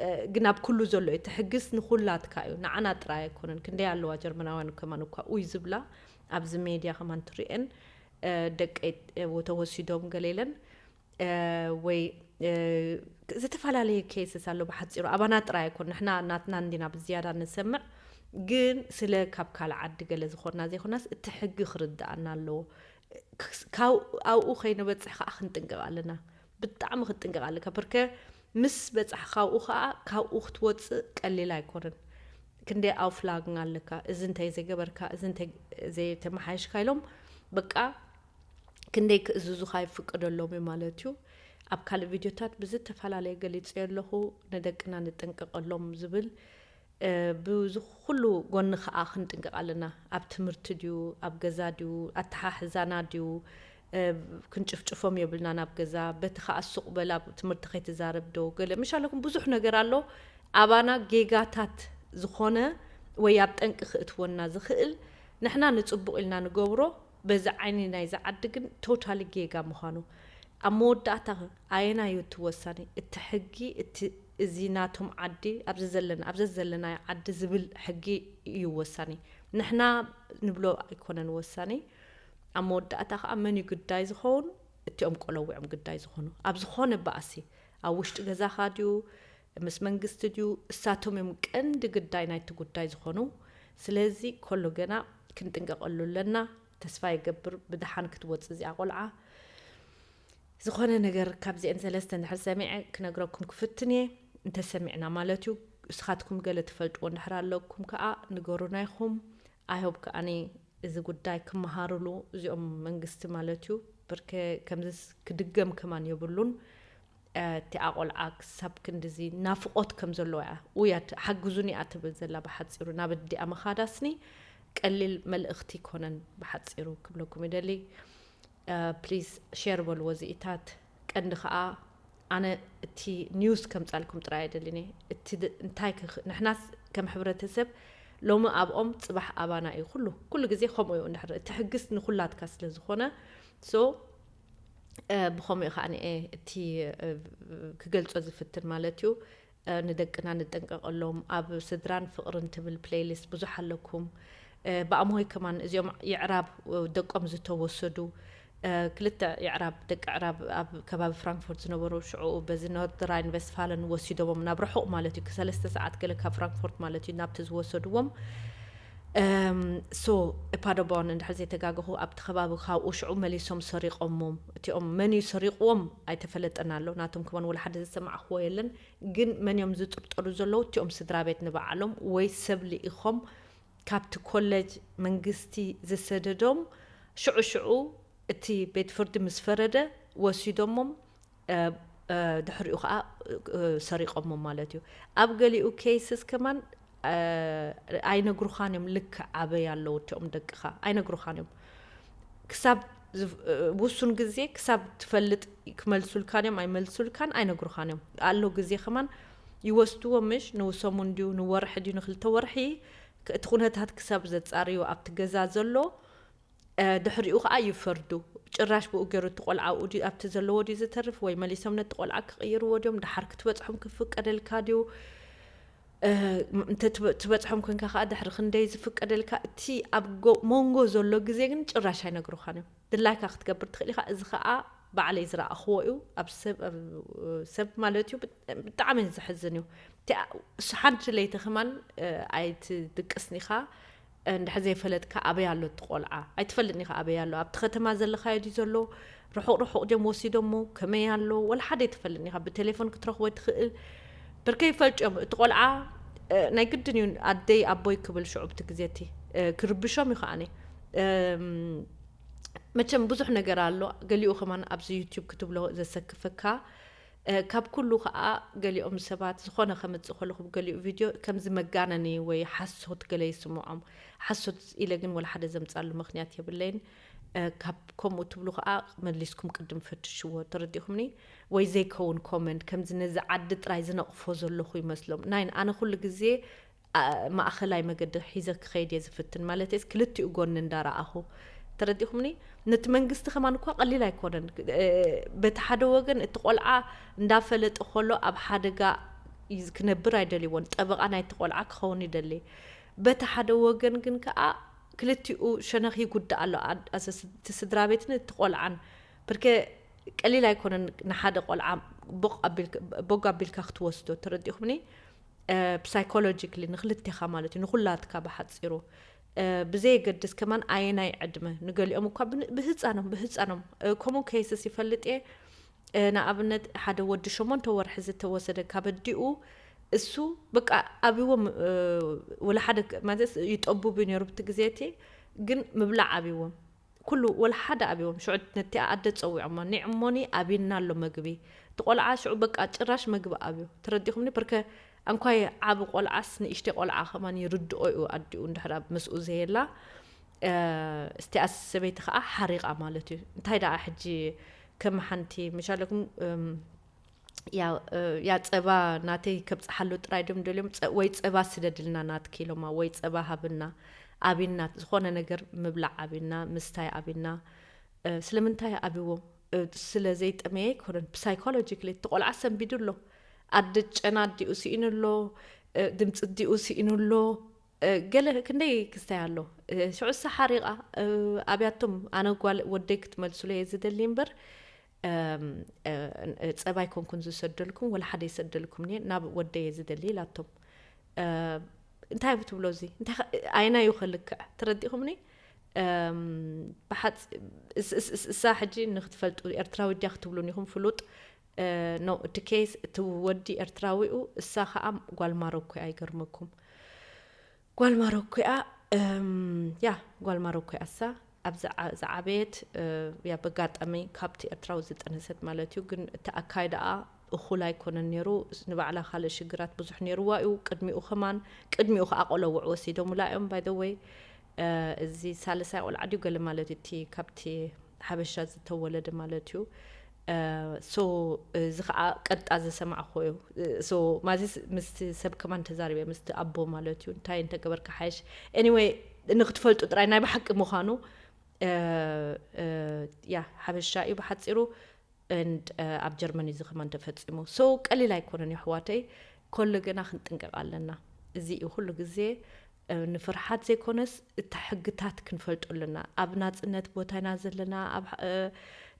እ፣ ግን ኣብ ኩሉ ዘሎ እዩ። እቲ ሕግስ ንኹላትካ እዩ። ንዓና ጥራይ ኣይኮነን። ክንደይ ኣለዋ ጀርመናውያን ከማን እኳ ኡይ ዝብላ ኣብዚ ሜድያ ከማን ትሪኤን፣ እ፣ ደቀይ፣ እ፣ ተወሲዶም ገለ ኢለን፣ እ፣ ወይ፣ እ፣ ዝተፈላለየ ኬስስ ኣሎ። ብሓጺሩ ኣባና ጥራይ ኣይኮን፣ ንሕና ናትና እንዲና ብዝያዳ ንሰምዕ፣ ግን ስለ ካብ ካልእ ዓዲ ገለ ዝኾንና ዘይኮናስ እቲ ሕጊ ክርድኣና ኣለዎ። ክስ-፣ ካብ ኣብኡ ከይንበጽሕ ከኣ ክንጥንቀቕ ኣለና። ብጣዕሚ ክትጥንቀቕ ኣለካ። ብርከ ምስ በጻሕ ካብኡ ከዓ ካብኡ ክትወፅእ ቀሊል ኣይኮነን። ክንደይ ኣውፍላግን ኣለካ፣ እዚ እንታይ ዘይገበርካ፣ እዚ እንታይ ዘይተመሓየሽካ ኢሎም በቃ ክንደይ ክእዝዙኻ ይፍቅደሎም እዩ ማለት እዩ። ኣብ ካልእ ቪድዮታት ብዝተፈላለየ ገሊጸዮ ኣለኹ፣ ንደቅና ንጠንቀቐሎም ዝብል። ብዚ ኩሉ ጎኒ ከዓ ክንጥንቀቕ ኣለና። ኣብ ትምህርቲ ድዩ፣ ኣብ ገዛ ድዩ፣ ኣተሓሕዛና ድዩ፣ ክንጭፍጭፎም የብልናን ኣብ ገዛ። በቲ ከዓ ሱቕ በል ኣብ ትምህርቲ ከይትዛረብ ዶ ገለ ምሽ ኣለኩም። ብዙሕ ነገር ኣሎ ኣባና ጌጋታት ዝኾነ ወይ ኣብ ጠንቂ ክእትወና ዝኽእል ንሕና ንፅቡቕ ኢልና ንገብሮ በዚ ዓይኒ ናይዚ ዓዲ ግን ቶታሊ ጌጋ ምዃኑ ኣብ መወዳእታ ኣየናዩ እቲ ወሳኒ? እቲ ሕጊ፣ እቲ እዚ ናቶም ዓዲ ኣብዚ ዘለና ኣብዚ ዘለናዮ ዓዲ ዝብል ሕጊ እዩ ወሳኒ። ንሕና ንብሎ ኣይኮነን ወሳኒ። ኣብ መወዳእታ ከዓ መን እዩ ግዳይ ዝኸውን? እቲኦም ቆለዊዖም ግዳይ ዝኾኑ ኣብ ዝኾነ ባእሲ ኣብ ውሽጢ ገዛኻ ድዩ ምስ መንግስቲ ድዩ? እሳቶም እዮም ቀንዲ ግዳይ ናይቲ ጉዳይ ዝኾኑ። ስለዚ ከሎ ገና ክንጥንቀቐሉ ኣለና። ተስፋ ይገብር ብደሓን ክትወፅእ እዚኣ ቆልዓ። ዝኾነ ነገር ካብዚአን ሰለስተ እንድሕር ሰሚዐ ክነግረኩም ክፍትን እየ። እንተሰሚዕና ማለት እዩ። እስኻትኩም ገለ ትፈልጥዎ እንድሕር ኣለኩም ከዓ ንገሩና ኢኹም። ኣይሆብ ከዓኒ እዚ ጉዳይ ክመሃርሉ እዚኦም መንግስቲ ማለት እዩ። ብርከ ከምዚስ ክድገም ከማን የብሉን። እቲኣ ቆልዓ ክሳብ ክንድዚ ናፍቖት ከም ዘለዎ እያ። ውያት ሓግዙኒ እያ ትብል ዘላ ብሓፂሩ። ናብ ኣዲኣ ምኻዳስኒ ቀሊል መልእኽቲ ይኮነን ብሓፂሩ ክብለኩም ይደሊ። ፕሊዝ ሼር በልዎ እዚኢታት። ቀንዲ ከዓ ኣነ እቲ ኒውስ ከምፃልኩም ጥራይ ኣይደልን እየ። እቲ ድ- እንታይ ክኽ- ንሕናስ ከም ሕብረተሰብ ሎሚ ኣብኦም ፅባሕ ኣባና እዩ። ኩሉ ኩሉ ግዜ ከምኡ እዩ እንድሕር እቲ ሕግስ ንኩላትካ ስለ ዝኾነ ሶ ብኸምኡ ከዓ እቲ ክገልፆ ዝፍትን ማለት እዩ። ንደቅና ንጠንቀቐሎም። ኣብ ስድራን ፍቕርን ትብል ፕሌይሊስት ብዙሕ ኣለኩም። ብኣምሆይ ከማን እዚኦም የዕራብ ደቆም ዝተወሰዱ ክልተ የዕራብ ደቂ ዕራብ ኣብ ከባቢ ፍራንክፎርት ዝነበሩ ሽዑ በዚ ኖርድ ራይን ቨስትፋለን ወሲዶሞም ናብ ርሑቕ ማለት እዩ። ክሰለስተ ሰዓት ገለ ካብ ፍራንክፎርት ማለት እዩ ናብቲ ዝወሰድዎም ሶ ፓደቦን እንድሕር ዘይተጋገኹ ኣብቲ ከባቢ ካብኡ ሽዑ መሊሶም ሰሪቖሞም። እቲኦም መን እዩ ሰሪቕዎም ኣይተፈለጠን ኣሎ። ናቶም ከማን ወላ ሓደ ዝሰማዕኽዎ የለን። ግን መን እዮም ዝጥርጠሩ ዘለዉ? እቲኦም ስድራ ቤት ንባዕሎም ወይ ሰብ ልኢኾም ካብቲ ኮለጅ መንግስቲ ዝሰደዶም ሽዑ ሽዑ እቲ ቤት ፍርዲ ምስ ፈረደ ወሲዶሞም ድሕሪኡ ከዓ ሰሪቆሞ ማለት እዩ። ኣብ ገሊኡ ኬይስስ ከማን ኣይነግሩኻን እዮም። ልክዕ ኣበይ ኣለዉ እቲኦም ደቅኻ ኣይነግሩኻን እዮም። ክሳብ ውሱን ግዜ ክሳብ ትፈልጥ ክመልሱልካን እዮም ኣይመልሱልካን ኣይነግሩኻን እዮም። ኣሎ ግዜ ከማን ይወስድዎ ምሽ ንውሰሙን ድዩ ንወርሒ ድዩ ንክልተ ወርሒ እቲ ኩነታት ክሳብ ዘፃርዩ ኣብቲ ገዛ ዘሎ ድሕሪኡ ከዓ ይፈርዱ። ጭራሽ ብኡ ገይሩ እቲ ቆልዓ ኣብኡ ድዩ ኣብቲ ዘለዎ ድዩ ዝተርፍ ወይ መሊሶም ነቲ ቆልዓ ክቕይርዎ ድዮም? ደሓር ክትበፅሖም ክፍቀደልካ ድዩ? እንተ ትበፅሖም ኮንካ ከዓ ድሕሪ ክንደይ ዝፍቀደልካ? እቲ ኣብ መንጎ ዘሎ ግዜ ግን ጭራሽ ኣይነግሩኻን እዮም። ድላይካ ክትገብር ትኽእል ኢኻ። እዚ ከዓ ባዕለይ ዝረኣኽዎ እዩ። ኣብ ሰብ ማለት እዩ። ብጣዕሚ ዘሕዝን እዩ። ሓንቲ ለይቲ ከማን ኣይትድቅስኒኻ እንድሕር ዘይፈለጥካ ኣበይ ኣሎ እቲ ቆልዓ ኣይትፈልጥኒኻ ኣበይ ኣሎ ኣብቲ ከተማ ዘለኻዮ ድዩ ዘሎ ርሑቕ ርሑቕ ድዮም ወሲዶሞ ከመይ ኣሎ ወላ ሓደ ኣይትፈልጥኒኻ ብቴሌፎን ክትረኽቦ ትኽእል ብርከይ ፈልጭዮም እቲ ቆልዓ ናይ ግድን እዩ ኣደይ ኣቦይ ክብል ሽዑ ብቲ ግዜ እቲ ክርብሾም እዩ ከዓኒ መቸም ብዙሕ ነገር ኣሎ ገሊኡ ከማን ኣብዚ ዩትዩብ ክትብሎ ዘሰክፈካ ካብ ኩሉ ከዓ ገሊኦም ሰባት ዝኾነ ከምፅእ ከለኹ ገሊኡ ቪድዮ ከምዚ መጋነኒ ወይ ሓሶት ገለ ይስምዖም ሓሶት ኢለ ግን ወላ ሓደ ዘምፃሉ ምክንያት የብለይን ካብ ከምኡ ትብሉ ከዓ መሊስኩም ቅድም ፈትሽዎ ተረዲኹምኒ ወይ ዘይከውን ኮመንት ከምዚ ነዚ ዓዲ ጥራይ ዝነቕፎ ዘለኹ ይመስሎም ናይ ኣነ ኩሉ ግዜ ማእኸላይ መገዲ ሒዘ ክኸይድ እየ ዝፍትን ማለት ስ ክልቲኡ ጎኒ እንዳረኣኹ ተረዲኹምኒ ነቲ መንግስቲ ከማን እኳ ቀሊል ኣይኮነን በቲ ሓደ ወገን እቲ ቆልዓ እንዳፈለጠ ከሎ ኣብ ሓደጋ ክነብር ኣይደልይዎን ጠበቃ ናይቲ ቆልዓ ክኸውን ይደሊ በቲ ሓደ ወገን ግን ከዓ ክልቲኡ ሸነኽ ይጉዳእ ኣሎ እቲ ስድራ ቤትን እቲ ቆልዓን ብርከ ቀሊል ኣይኮነን ንሓደ ቆልዓ ቦግ ኣቢልካ ክትወስዶ ተረዲኹምኒ ብሳይኮሎጂክሊ ንክልቴኻ ማለት እዩ ንኩላትካ ብሓፂሩ ብዘየገድስ ከማን ኣየናይ ዕድመ ንገሊኦም እኳ ብህፃኖም ብህፃኖም ከምኡ ኬስስ ይፈልጥ እየ ንኣብነት ሓደ ወዲ ሸሞንተ ወርሒ ዝተወሰደ ካብ ኣዲኡ እሱ በቃ ኣብዎም ወላ ሓደ ማለት ይጠቡብ ነሩ ብቲ ግዜ እቲ ግን ምብላዕ ኣብዎም ኩሉ ወላ ሓደ ኣብዎም ሽዑ ነቲ ኣደ ጸዊዖሞ ኒዕሞኒ ኣብና ኣሎ መግቢ እቲ ቆልዓ ሽዑ በቃ ጭራሽ መግቢ ኣብዮ ተረዲኹምኒ ብርከ ኣንኳይ ዓብ ቆልዓስ ንእሽተ ቆልዓ ከማን ይርድኦ እዩ ኣዲኡ እንድሕር ምስኡ ዘየላ እስቲኣስ ሰበይቲ ከዓ ሓሪቓ ማለት እዩ እንታይ ደኣ ሕጂ ከም ሓንቲ ምሻለኩም ያ ጸባ ናተይ ከብፅሓሉ ጥራይ ድም ደልዮም ወይ ጸባ ስደድልና ናትኪ ኢሎማ ወይ ጸባ ሃብና ኣብና ዝኾነ ነገር ምብላዕ ኣብና ምስታይ ኣብና ስለምንታይ ኣብዎም ስለ ዘይጠመየ ኣይኮነን psychologically እቲ ቆልዓ ሰንቢዱ ኣሎ ኣደ ጨና ኣዲኡ ስኢኑ ኣሎ ድምፂ ኣዲኡ ስኢኑ ኣሎ ገለ ክንደይ ክስታይ ኣሎ ሽዑ እሳ ሓሪቓ ኣብያቶም ኣነ ጓል ወደይ ክትመልሱለ እየ ዝደሊ እምበር ጸባይ ኮንኩን ዝሰደልኩም ወላ ሓደ ይሰደልኩም እየ ናብ ወደይ እየ ዝደሊ ኢላቶም እንታይ ትብሎ እዚ ኣይና እዩ ከልክዕ ተረዲኹምኒ ብሓፅ እሳ ሕጂ ንክትፈልጡ ኤርትራዊ ድያ ክትብሉን ኢኹም ፍሉጥ no እቲ case እቲ ወዲ ኤርትራዊኡ እሳ ከዓ ጓል ማሮኮ ኣይገርመኩም ጓል ማሮኮ እያ ያ ጓል ማሮኮ እያ እሳ ኣብ ዝዓበየት ያ በጋጣሚ ካብቲ ኤርትራዊ ዝጠነሰት ማለት እዩ ግን እቲ ኣካይዳኣ እኹል ኣይኮነን ነይሩ ንባዕላ ካልእ ሽግራት ብዙሕ ነይርዋ እዩ ቅድሚኡ ከማን ቅድሚኡ ከዓ ቆለውዕ ወሲዶምላ እዮም by the way እዚ ሳልሳይ ቆልዓ ድዩ ገለ ማለት እቲ ካብቲ ሓበሻ ዝተወለደ ማለት እዩ so እዚ ከዓ ቀጣ ዝሰማዕኮ እዩ so ማዚስ ምስ ሰብ ከማን ተዛሪበ ምስቲ ኣቦ ማለት እዩ እንታይ እንተገበርካ ሓይሽ anyway ንክትፈልጡ ጥራይ ናይ ብሓቂ ምዃኑ ያ ሓበሻ እዩ ብሓፂሩ and ኣብ ጀርመን እዚ ከማን ተፈፂሙ so ቀሊል ኣይኮነን የሕዋተይ ኮሎ ገና ክንጥንቀቕ ኣለና እዚ እዩ ኩሉ ግዜ ንፍርሓት ዘይኮነስ እቲ ሕግታት ክንፈልጦ ኣለና ኣብ ናፅነት ቦታ ኢና ዘለና ኣብ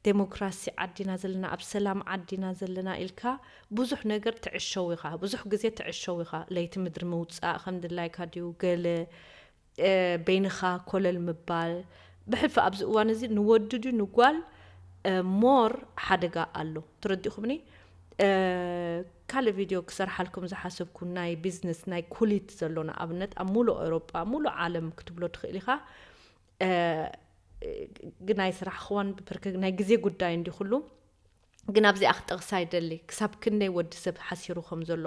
ዴሞክራሲ ዓዲና ዘለና ኣብ ሰላም ዓዲና ዘለና ኢልካ ብዙሕ ነገር ትዕሸው ኢኻ ብዙሕ ግዜ ትዕሸው ኢኻ ለይቲ ምድሪ ምውፃእ ከም ድላይካ ድዩ ገለ በይንኻ ኮለል ምባል ብሕልፊ ኣብዚ እዋን እዚ ንወዲ ድዩ ንጓል more ሓደጋ ኣሎ ተረዲኹምኒ ካልእ ቪድዮ ክሰርሓልኩም ዝሓሰብኩ ናይ ቢዝነስ ናይ ኩሊት ዘሎ ንኣብነት ኣብ ሙሉእ ኤውሮጳ ሙሉእ ዓለም ክትብሎ ትኽእል ኢኻ ግን ኣይስራሕኽዋን ብፕርክ ናይ ግዜ ጉዳይ እንዲ ኩሉ ግን ኣብዚኣ ክጠቕሳ ይደሊ ክሳብ ክንደይ ወዲ ሰብ ሓሲሩ ከም ዘሎ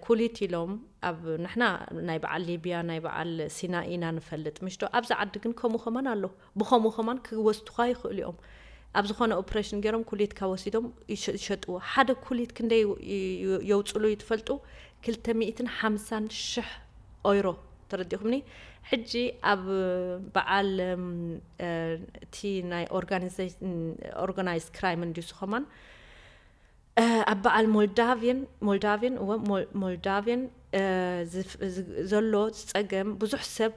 ኩሊት ኢሎም ኣብ ንሕና ናይ በዓል ሊብያ ናይ በዓል ሲና ኢና ንፈልጥ ምሽዶ ኣብዚ ዓዲ ግን ከምኡ ከማን ኣሎ ብኸምኡ ከማን ክወስዱኻ ይኽእሉ እዮም ኣብ ዝኾነ ኦፕሬሽን ገይሮም ኩሊትካ ወሲዶም ይሸጥዎ ሓደ ኩሊት ክንደይ የውፅሉ ይትፈልጡ ክልተ ሚእትን ሓምሳን ሽሕ ኦይሮ ተረዲኹምኒ ሕጂ ኣብ በዓል እቲ ናይ organized crime እንዲሱ ከማን ኣብ በዓል ሞልዳቪን ሞልዳቪን እወ ሞልዳቪን ዘሎ ፀገም ብዙሕ ሰብ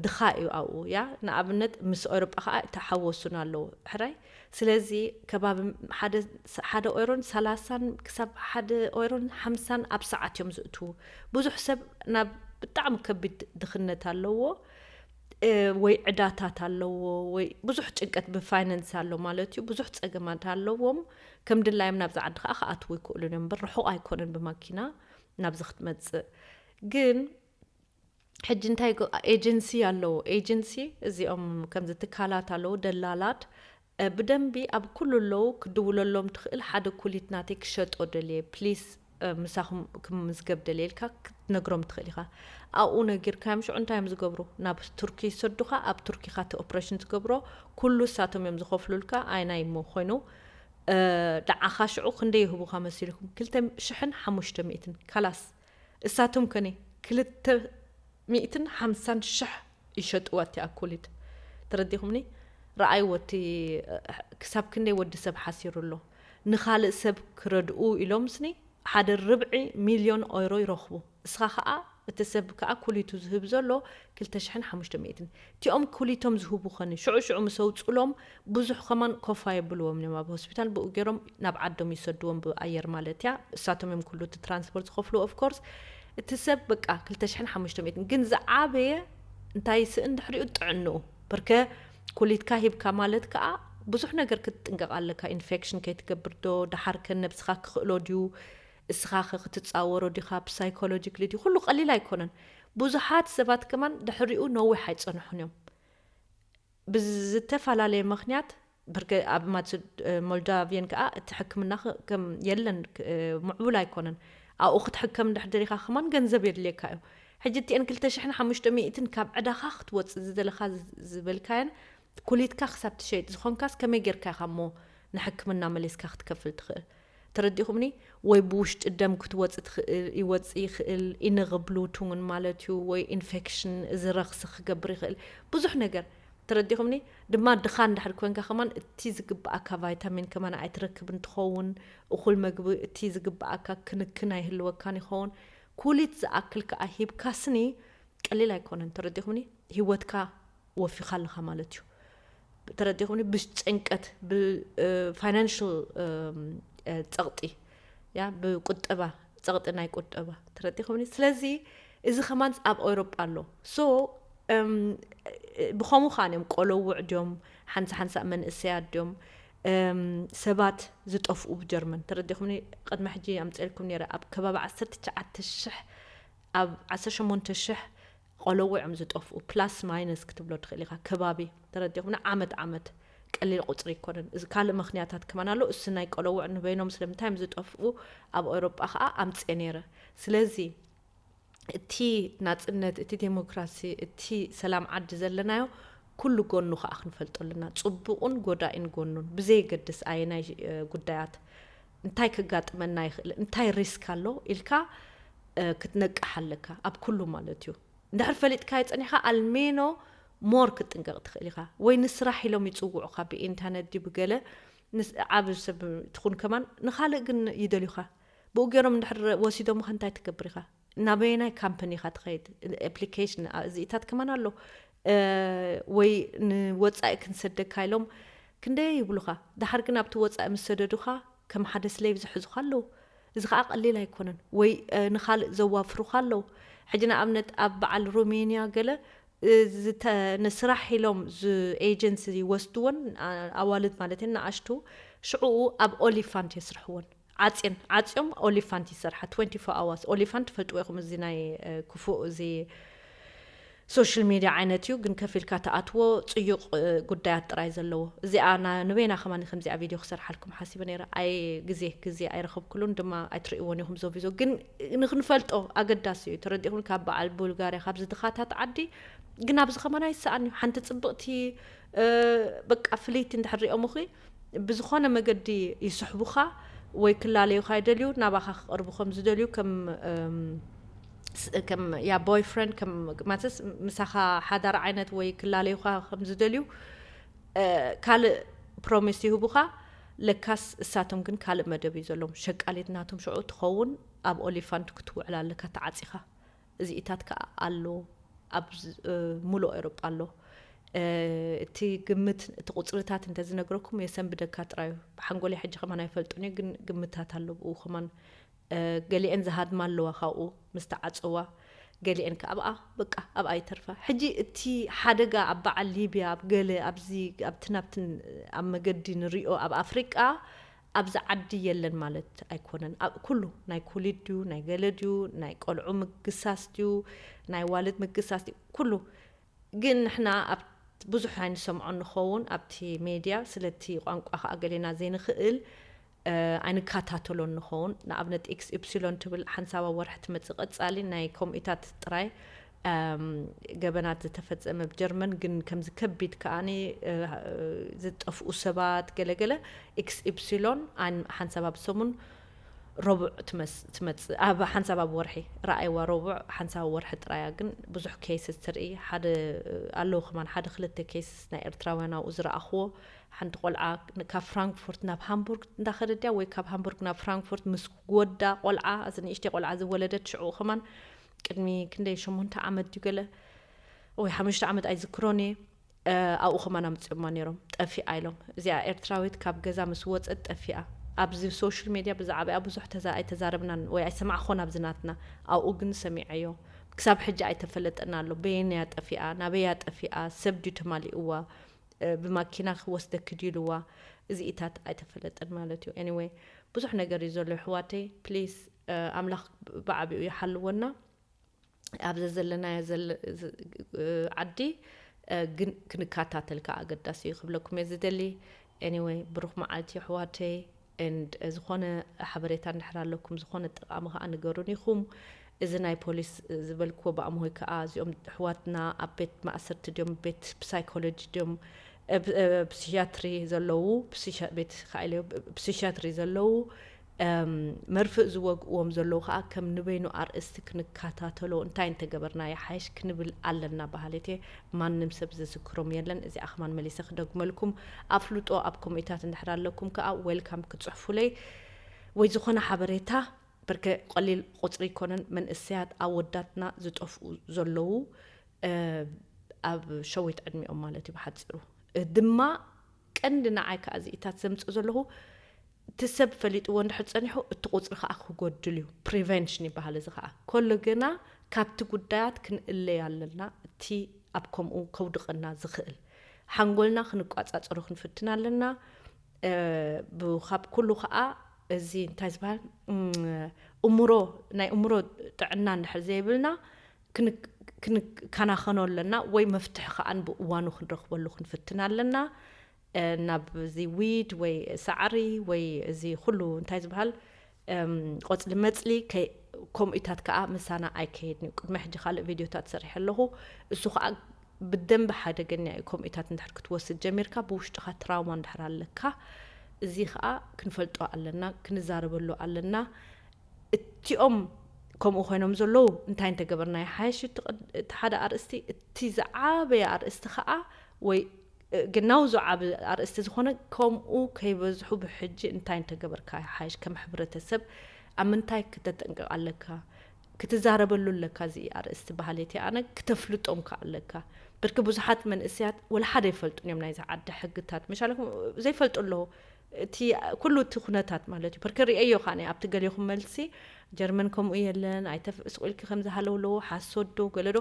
ድኻ እዩ ኣብኡ ያ ንኣብነት ምስ ኤውሮጳ ከዓ ተሓወሱን ኣለዉ ሕራይ ስለዚ ከባቢ ሓደ ኦይሮን ሰላሳን ክሳብ ሓደ ኦይሮን ሓምሳን ኣብ ሰዓት እዮም ዝእትዉ ብዙሕ ሰብ ናብ ብጣዕሚ ከቢድ ድኽነት ኣለዎ ወይ ዕዳታት ኣለዎ ወይ ብዙሕ ጭንቀት ብፋይናንስ ኣሎ ማለት እዩ ብዙሕ ፀገማት ኣለዎም ከም ድላዮም ናብዚ ዓዲ ከዓ ክኣትዉ ይክእሉ እዮም እምበር ርሑቕ ኣይኮነን ብማኪና ናብዚ ክትመፅእ ግን ሕጂ እንታይ ኤጀንሲ ኣለዎ ኤጀንሲ እዚኦም ከምዚ ትካላት ኣለዉ ደላላት ብደንቢ ኣብ ኩሉ ኣለዉ ክድውለሎም ትኽእል ሓደ ኩሊት ናተይ ክሸጦ ደልየ ፕሊስ ምሳኹም ክምዝገብ ደልየ ኢልካ ክትነግሮም ትኽእል ኢኻ ኣብኡ ነጊርካዮም ሽዑ እንታይ እዮም ዝገብሩ ናብ ቱርኪ ይሰዱኻ ኣብ ቱርኪ ኢኻ እቲ ኦፕሬሽን ትገብሮ ኩሉ እሳቶም እዮም ዝኸፍሉልካ ኣይናይ እሞ ኮይኑ ንዓኻ ሽዑ ክንደይ ይህቡኻ መሲልኩም ክልተ ሽሕን ሓሙሽተ ሚእትን ካላስ እሳቶም ከኒ ክልተ ሚእትን ሓምሳን ሽሕ ይሸጥዋ እቲኣ ኩሊት ተረዲኹምኒ ረኣይዎ እቲ ክሳብ ክንደይ ወዲ ሰብ ሓሲሩ ኣሎ ንኻልእ ሰብ ክረድኡ ኢሎምስኒ ሓደ ርብዒ ሚልዮን ኦይሮ ይረኽቡ እስኻ ከዓ እቲ ሰብ ከዓ ኩሊቱ ዝህብ ዘሎ ክልተ ሽሕን ሓሙሽተ ሚእትን እቲኦም ኩሊቶም ዝህቡ ኸኒ ሽዑ ሽዑ ምስ ኣውፅሎም ብዙሕ ከማን ኮፋ የብልዎም እዮም ኣብ ሆስፒታል ብኡ ገይሮም ናብ ዓዶም ይሰድዎም ብኣየር ማለት እያ እሳቶም እዮም ኩሉ እቲ ትራንስፖርት ዝኸፍሉ of course እቲ ሰብ በቃ ክልተ ሽሕን ሓሙሽተ ሚእትን ግን ዝዓበየ እንታይ ይስእን ድሕሪኡ ጥዕንኡ በርከ ኩሊትካ ሂብካ ማለት ከዓ ብዙሕ ነገር ክትጥንቀቕ ኣለካ። ኢንፌክሽን ከይትገብር ዶ፣ ደሓር ከ ነብስኻ ክኽእሎ ድዩ፣ እስኻ ኸ ክትጻወሮ ዲኻ፣ ብሳይኮሎጂክሊ ድዩ፣ ኩሉ ቀሊል ኣይኮነን። ብዙሓት ሰባት ከማን ድሕሪኡ ነዊሕ ኣይጸንሑን እዮም። ብዝተፈላለየ ምኽንያት፣ ብርገ-፣ ኣብ ማት-፣ ሞልዳቪየን ከኣ እቲ ሕክምና ኸ-፣ ከም የለን፣ ክ-፣ ምዕቡል ኣይኮነን። ኣብኡ ክትሕከም እንድሕር ደሊኻ ከማን ገንዘብ የድልየካ እዩ። ሕጂ እቲአን ክልተ ሽሕን ሓሙሽተ ሚእትን ካብ ዕዳኻ ክትወጽእ ዝደለኻ ዝ-፣ ዝበልካየን ኩሊትካ ክሳብ ትሸይጥ ዝኾንካስ ከመይ ጌርካ ኢኻ እሞ ንሕክምና መሊስካ ክትከፍል ትኽእል? ተረዲኹምኒ? ወይ ብውሽጢ ደም ክትወጽእ ትኽእል፣ ይወጽእ ይኽእል፣ ኢነቕብሉቱን ማለት እዩ፣ ወይ ኢንፌክሽን እዚ ረኽሲ ክገብር ይኽእል። ብዙሕ ነገር። ተረዲኹምኒ? ድማ ድኻ እንድሕር ኮንካ ከማን እቲ ዝግብኣካ ቫይታሚን ከማን ኣይትረክብን ትኸውን፣ እኹል መግቢ እቲ ዝግብኣካ ክንክን ኣይህልወካን ይኸውን። ኩሊት ዝኣክል ከኣ ሂብካስኒ ቀሊል ኣይኮነን። ተረዲኹምኒ? ህይወትካ ወፊኻ ኣለኻ ማለት እዩ። ተረዲኹምኒ? ብጭንቀት፣ ብ-፣ እ፣ ፋይናንሽል፣ እም፣ እ፣ ጸቕጢ፣ ያ፣ ብቁጠባ፣ ጸቕጢ ናይ ቁጠባ። ተረዲኹምኒ? ስለዚ እዚ ከማን ኣብ ኤውሮጳ ኣሎ። ሶ፣ እም፣ ብኸምኡ ከኣ እዮም ቆለውዕ ድዮም፣ ሓንሳ ሓንሳ መንእሰያት ድዮም፣ እም፣ ሰባት ዝጠፍኡ ብጀርመን። ተረዲኹምኒ? ቅድሚ ሕጂ ኣምጽኤልኩም ነይረ። ኣብ ከባቢ ዓሰርተ ትሽዓተ ሽሕ፣ ኣብ ዓሰርተ ሸሞንተ ሽሕ ቆለውዕ እዮም ዝጠፍኡ። ፕላስ ማይነስ ክትብሎ ትኽእል ኢኻ። ከባቢ፣ ተረዲኹምኒ? ዓመት ዓመት ቀሊል ቁጽሪ ኣይኮነን። እዚ ካልእ ምኽንያታት ከማን ኣሎ። እሱ ናይ ቆለውዕ ንበይኖም ስለምንታይ እዮም ዝጠፍኡ ኣብ ኤውሮጳ ከኣ ኣምጽኤ ነይረ። ስለዚ እቲ ናጽነት፣ እቲ ዴሞክራሲ፣ እቲ ሰላም ዓዲ ዘለናዮ ኩሉ ጎኑ ከኣ ክንፈልጦ ኣለና። ጽቡቕን ጎዳኢን ጎኑን ብዘየገድስ ኣየናይ፣ እ፣ ጉዳያት እንታይ ከጋጥመና ይኽእል፣ እንታይ ሪስክ ኣሎ ኢልካ፣ እ፣ ክትነቅሕ ኣለካ ኣብ ኩሉ ማለት እዩ። እንድሕር ፈሊጥካዮ ጸኒሕካ ኣልሜኖ ሞር ክትጥንቀቕ ትኽእል ኢኻ። ወይ ንስራሕ ኢሎም ይጽውዑኻ ብኢንተርነት ድዩ ብገለ፣ ንስ-፣ ዓቢ ሰብ ትኹን ከማን ንኻልእ ግን ይደልዩኻ። ብኡ ገይሮም እንድሕር ወሲዶምኻ እንታይ ትገብር ኢኻ? ናበየናይ ካምፓኒ ኢኻ ትኸይድ? ኣፕሊኬሽን፣ አ-፣ እዚኢታት ከማን ኣሎ። እ፣ ወይ ንወጻኢ ክንሰደካ ኢሎም ክንደይ ይብሉኻ። ደሓር ግን ኣብቲ ወጻኢ ምስ ሰደዱኻ ከም ሓደ ስሌቭ ዝሕዙኻ ኣለዉ። እዚ ኸኣ ቀሊል ኣይኮነን። ወይ፣ እ፣ ንኻልእ ዘዋፍሩኻ ኣለዉ። ሕጂ ንኣብነት ኣብ በዓል ሮሜንያ ገለ፣ እ፣ ዝተ-፣ ንስራሕ ኢሎም ዝ-፣ ኤጀንሲ ይወስድወን፣ ኣ-፣ ኣዋልድ ማለት እየን፣ ንኣሽቱ፣ ሽዕኡ ኣብ ኦሊፋንት የስርሕወን። ዓጽየን፣ ዓጽዮም ኦሊፋንት ይሰርሓ፣ ትዌንቲ ፎር ኣዋርስ። ኦሊፋንት ትፈልጥዎ ኢኹም፣ እዚ ናይ፣ እ፣ ክፉእ፣ እዚ ሶሻል ሚድያ ዓይነት እዩ፣ ግን ከፊልካ ትኣትዎ ጽዩቕ፣ እ፣ ጉዳያት ጥራይ ዘለዎ። እዚኣ ና-፣ ንበይና ከማን ከምዚኣ ቪድዮ ክሰርሓልኩም ሓሲበ ነይረ። ኣይ፣ ግዜ፣ ግዜ ኣይረኸብኩሉን ድማ ኣይትርእይዎን ኢኹም ዞ ቪዞ። ግን ንኽንፈልጦ ኣገዳሲ እዩ። ተረዲኹም? ካብ በዓል ቡልጋርያ፣ ካብዚ ድኻታት ዓዲ፣ ግን ኣብዚ ከማን ኣይሰኣን እዩ። ሓንቲ ጽብቕቲ፣ እ፣ በቃ ፍልይቲ እንድሕር ሪኦምኺ፣ ብዝኾነ መገዲ ይስሕቡኻ ወይ ክላለዩኻ ይደልዩ፣ ናባኻ ክቐርቡ ከም ዝደልዩ፣ ከም፣ እም፣ ስ-፣ ከም ያ ቦይፍሬንድ፣ ከም ማለትስ ምሳኻ ሓዳር ዓይነት ወይ ክላለዩኻ ከም ዝደልዩ፣ እ፣ ካልእ ፕሮሚስ ይህቡኻ። ለካስ እሳቶም ግን ካልእ መደብ እዩ ዘለዎም። ሸቃሊት ናቶም ሽዑ ትኸውን፣ ኣብ ኦሊፋንት ክትውዕል ኣለካ ተዓጺኻ። እዚኢታት ከኣ ኣሎ፣ ኣብ ዝ-፣ እ፣ ሙሉእ ኤውሮጳ ኣሎ። እ፣ እቲ ግምት፣ እቲ ቁጽርታት እንተዝነግረኩም የሰንብደካ ጥራይ እዩ። ብሓንጎለይ ሕጂ ከማን ኣይፈልጦን እየ፣ ግን ግምታት ኣሎ ብኡ ከማን። እ፣ ገሊአን ዝሃድማ ኣለዋ ካብኡ ምስ ተዓጸዋ፣ ገሊአን ከኣ ኣብኣ፣ በቃ፣ ኣብኣ ይተርፋ። ሕጂ እቲ ሓደጋ ኣብ በዓል ሊብያ፣ ኣብ ገለ፣ ኣብዚ፣ ኣብቲ ናብትን ኣብ መገዲ ንሪኦ፣ ኣብ ኣፍሪቃ፣ ኣብዚ ዓዲ የለን ማለት ኣይኮነን። ኣብ ኩሉ፣ ናይ ኩሊት ድዩ፣ ናይ ገለ ድዩ፣ ናይ ቆልዑ ምግሳስ ድዩ፣ ናይ ዋልድ ምግሳስ ድዩ፣ ኩሉ። ግን ንሕና ኣብ ብዙሕ ኣይንሰምዖን ንኸውን ኣብቲ ሜድያ፣ ስለቲ ቋንቋ ከኣ ገሌና ዘይንኽእል፣ እ፣ ኣይንከታተሎን ንኸውን። ንኣብነት ኤክስ ኢፕሲሎን ትብል ሓንሳብ ኣብ ወርሒ ትመጽእ ቀጻሊ ናይ ከምኡታት ጥራይ፣ እም፣ ገበናት ዝተፈጸመ ብጀርመን፣ ግን ከምዚ ከቢድ ከኣኒ፣ እ፣ ዝጠፍኡ ሰባት ገለገለ ኤክስ ኢፕሲሎን ኣን-፣ ሓንሳብ ኣብ ሰሙን ረቡዕ ትመስ-፣ ትመጽእ፣ ኣብ ሓንሳብ ኣብ ወርሒ ረኣይዋ፣ ረቡዕ ሓንሳብ ኣብ ወርሒ ጥራያ። ግን ብዙሕ ኬስስ ትርኢ፣ ሓደ ኣለዉ ከማን ሓደ ክልተ ኬስስ ናይ ኤርትራውያን ኣብኡ ዝረኣኽዎ። ሓንቲ ቆልዓ ን-፣ ካብ ፍራንክፉርት ናብ ሃምቡርግ እንዳኸደት ድያ ወይ ካብ ሃምቡርግ ናብ ፍራንክፉርት ምስ ወዳ ቆልዓ፣ እዚ ንእሽተይ ቆልዓ ዝወለደት ሽዑ ከማን ቅድሚ ክንደይ ሸሞንተ ዓመት ድዩ ገለ ወይ ሓሙሽተ ዓመት ኣይዝክሮን እየ። እ፣ ኣብኡ ከማን ኣምጺኦማ ነይሮም፣ ጠፊኣ ኢሎም። እዚኣ ኤርትራዊት ካብ ገዛ ምስ ወጸት ጠፊኣ። ኣብዚ ሶሻል ሜድያ ብዛዕባኣ ብዙሕ ተዛ-፣ ኣይተዛረብናን ወይ ኣይሰማዕኾን ኣብዚ ናትና። ኣብኡ ግን ሰሚዐዮ። ክሳብ ሕጂ ኣይተፈለጠን ኣሎ። በየን እያ ጠፊኣ? ናበይ እያ ጠፊኣ? ሰብ ድዩ ተማሊእዋ? ብማኪና ክወስደኪ ድዩ ኢልዋ። እዚኢታት ኣይተፈለጠን ማለት እዩ። Anyway፣ ብዙሕ ነገር እዩ ዘሎ ኣሕዋተይ። Please፣ ኣምላኽ ብዓቢኡ ይሓልወና። ኣብዚ ዘለናዮ ዓዲ ግን ክንከታተል ከዓ ኣገዳሲ እዩ ክብለኩም እየ ዝደሊ። Anyway፣ ብሩኽ መዓልቲ ኣሕዋተይ። And ዝኾነ ሓበሬታ እንድሕር ኣለኩም፣ ዝኾነ ጠቓሚ ከዓ ንገሩን ኢኹም። እዚ ናይ ፖሊስ ዝበልክዎ ብኣምሆይ ከዓ፣ እዚኦም ኣሕዋትና ኣብ ቤት ማእሰርቲ ድዮም፣ ቤት ፕሳይኮሎጂ ድዮም፣ ፕሲሽያትሪ ዘለዉ፣ ቤት ከዓ ኢለ ፕሲሽያትሪ ዘለዉ፣ መርፍእ ዝወግእዎም ዘለዉ ከዓ ከም ንበይኑ ኣርእስቲ ክንከታተሎ እንታይ እንተገበርና ይሓይሽ ክንብል ኣለና በሃሊት እየ። ማንም ሰብ ዝዝክሮም የለን። እዚኣ ከማን መሊሰ ክደግመልኩም። ኣፍልጦ ኣብ ኮሚታት እንድሕር ኣለኩም ከዓ ዌልካም ክፅሕፉለይ፣ ወይ ዝኾነ ሓበሬታ። በርከ ቀሊል ቁፅሪ ይኮነን፣ መንእሰያት ኣወዳትና ዝጠፍኡ ዘለዉ ኣብ ሸዊት ዕድሚኦም ማለት እዩ ብሓፂሩ። ድማ ቀንዲ ንዓይ ከዓ እዚኢታት ዘምፅእ ዘለኹ፣ እቲ ሰብ ፈሊጥዎ እንድሕር ፀኒሑ እቲ ቁፅሪ ከዓ ክጎድል እዩ። ፕሪቨንሽን ይበሃል እዚ ከዓ። ኮሎ ግና ካብቲ ጉዳያት ክንእለይ ኣለና፣ እቲ ኣብ ከምኡ ከውድቐና ዝኽእል ሓንጎልና ክንቋፃፀሩ ክንፍትን ኣለና። ካብ ኩሉ ከዓ እዚ እንታይ ዝበሃል እምሮ፣ ናይ እምሮ ጥዕና እንድሕር ዘይብልና ክንከናኸኖ ኣለና፣ ወይ መፍትሒ ከዓ ብእዋኑ ክንረክበሉ ክንፍትን ኣለና። ናብ እዚ ዊድ ወይ ሳዕሪ ወይ እዚ ኩሉ እንታይ ዝበሃል ቆፅሊ መፅሊ ከምኡታት ከዓ ምሳና ኣይከየድን እዩ። ቅድሚ ሕጂ ካልእ ቪድዮታት ሰሪሐ ኣለኹ። እሱ ከዓ ብደንቢ ሓደገኛ እዩ። ከምኡታት እንድሕር ክትወስድ ጀሚርካ ብውሽጥኻ ትራውማ እንድሕር ኣለካ፣ እዚ ከዓ ክንፈልጦ ኣለና፣ ክንዛረበሉ ኣለና። እቲኦም ከምኡ ኮይኖም ዘለዉ እንታይ እንተገበርና ይሓይሽ? እቲ ሓደ ኣርእስቲ፣ እቲ ዝዓበየ ኣርእስቲ ከዓ ወይ ግናው ዝዓብ ኣርእስቲ ዝኾነ ከምኡ ከይበዝሑ ብሕጂ እንታይ እንተገበርካ ይሓይሽ? ከም ሕብረተሰብ ኣብ ምንታይ ክተጠንቅቕ ኣለካ? ክትዛረበሉ ኣለካ እዚ ኣርእስቲ በሃሊት እየ ኣነ። ክተፍልጦም ከ ኣለካ። ብርኪ ብዙሓት መንእሰያት ወላ ሓደ ይፈልጡን እዮም ናይዚ ዓዲ ሕግታት። መሻለኩም ዘይፈልጡ ኣለዉ። እቲ ኩሉ እቲ ኩነታት ማለት እዩ። ብርኪ ርእዮ ከኣ ኣብቲ ገሌኹም መልሲ ጀርመን ከምኡ የለን፣ ኣይተፍስቁ ኢልኪ ከምዚ ሃለውለዎ ሓሶት ዶ ገለ ዶ።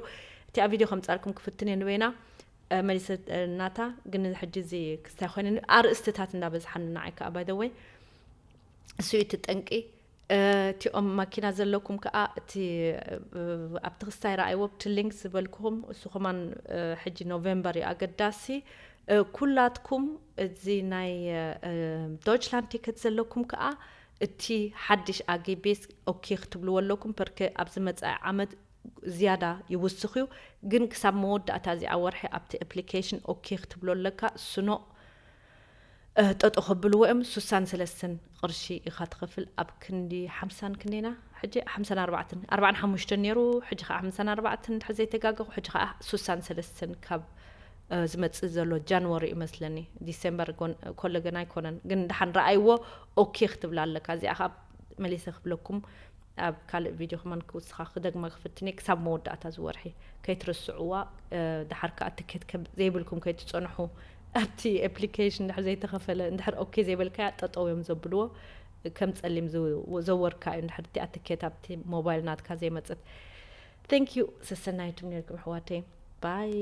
እቲ ኣብ ቪድዮ ከምጻልኩም ክፍትን እየ ንበይና መሊሰ ናታ። ግን ሕጂ እዚ ክስታይ ኮይነ ኣርእስትታት እንዳበዝሓኒ ንዓይ ከኣ ባይ ወይ እሱ እዩ እቲ ጠንቂ። እቲኦም ማኪና ዘለኩም ከኣ እቲ ኣብቲ ክስታይ ረኣይዎ ብቲ ሊንክ ዝበልኩኹም እሱ ከማን ሕጂ ኖቬምበር እዩ ኣገዳሲ። ኩላትኩም እዚ ናይ ዶይችላንድ ቲከት ዘለኩም ከኣ እቲ ሓድሽ ኣጊቤስ ኦኬ ክትብልዎ ኣለኩም። ፐርከ ኣብዚ መጻኢ ዓመት ዝያዳ ይውስኽ እዩ። ግን ክሳብ መወዳእታ እዚኣ ወርሒ ኣብቲ ኣፕሊኬሽን ኦኬ ክትብሎ ኣለካ። ስኖ ጠጦ ከብልዎ እዮም። ሱሳን ሰለስተን ቅርሺ ኢኻ ትኸፍል። ኣብ ክንዲ ሓምሳን ክንደና ሕጂ ሓምሳን ኣርባዕተን ኣርባዓን ሓሙሽተን ነይሩ፣ ሕጂ ከዓ ሓምሳን ኣርባዕተን እንድሕር ዘይተጋገኹ፣ ሕጂ ከዓ ሱሳን ሰለስተን ካብ ዝመፅእ ዘሎ ጃንዋሪ እዩ መስለኒ፣ ዲሴምበር ኮሎ ገና ኣይኮነን። ግን ደሓን ረኣይዎ ኦኬ ክትብል ኣለካ። እዚኣ ከዓ መሊሰ ክብለኩም ኣብ ካልእ ቪድዮ ከማን ክውስኻ ክደግማ ክፍትን እየ ክሳብ መወዳእታ ዝወርሒ። ከይትርስዕዋ። ደሓር ከዓ ትኬት ዘይብልኩም ከይትፀንሑ ኣብቲ ኣፕሊኬሽን እንድሕር ዘይተኸፈለ እንድሕር ኦኬ ዘይበልካያ ጠጠው እዮም ዘብልዎ። ከም ፀሊም ዘወርካ እዩ እንድሕር እቲኣ ትኬት ኣብቲ ሞባይል ናትካ ዘይመፀት። Thank you። ሰሰናይቱም ነርኩም ኣሕዋተይ። ባይ።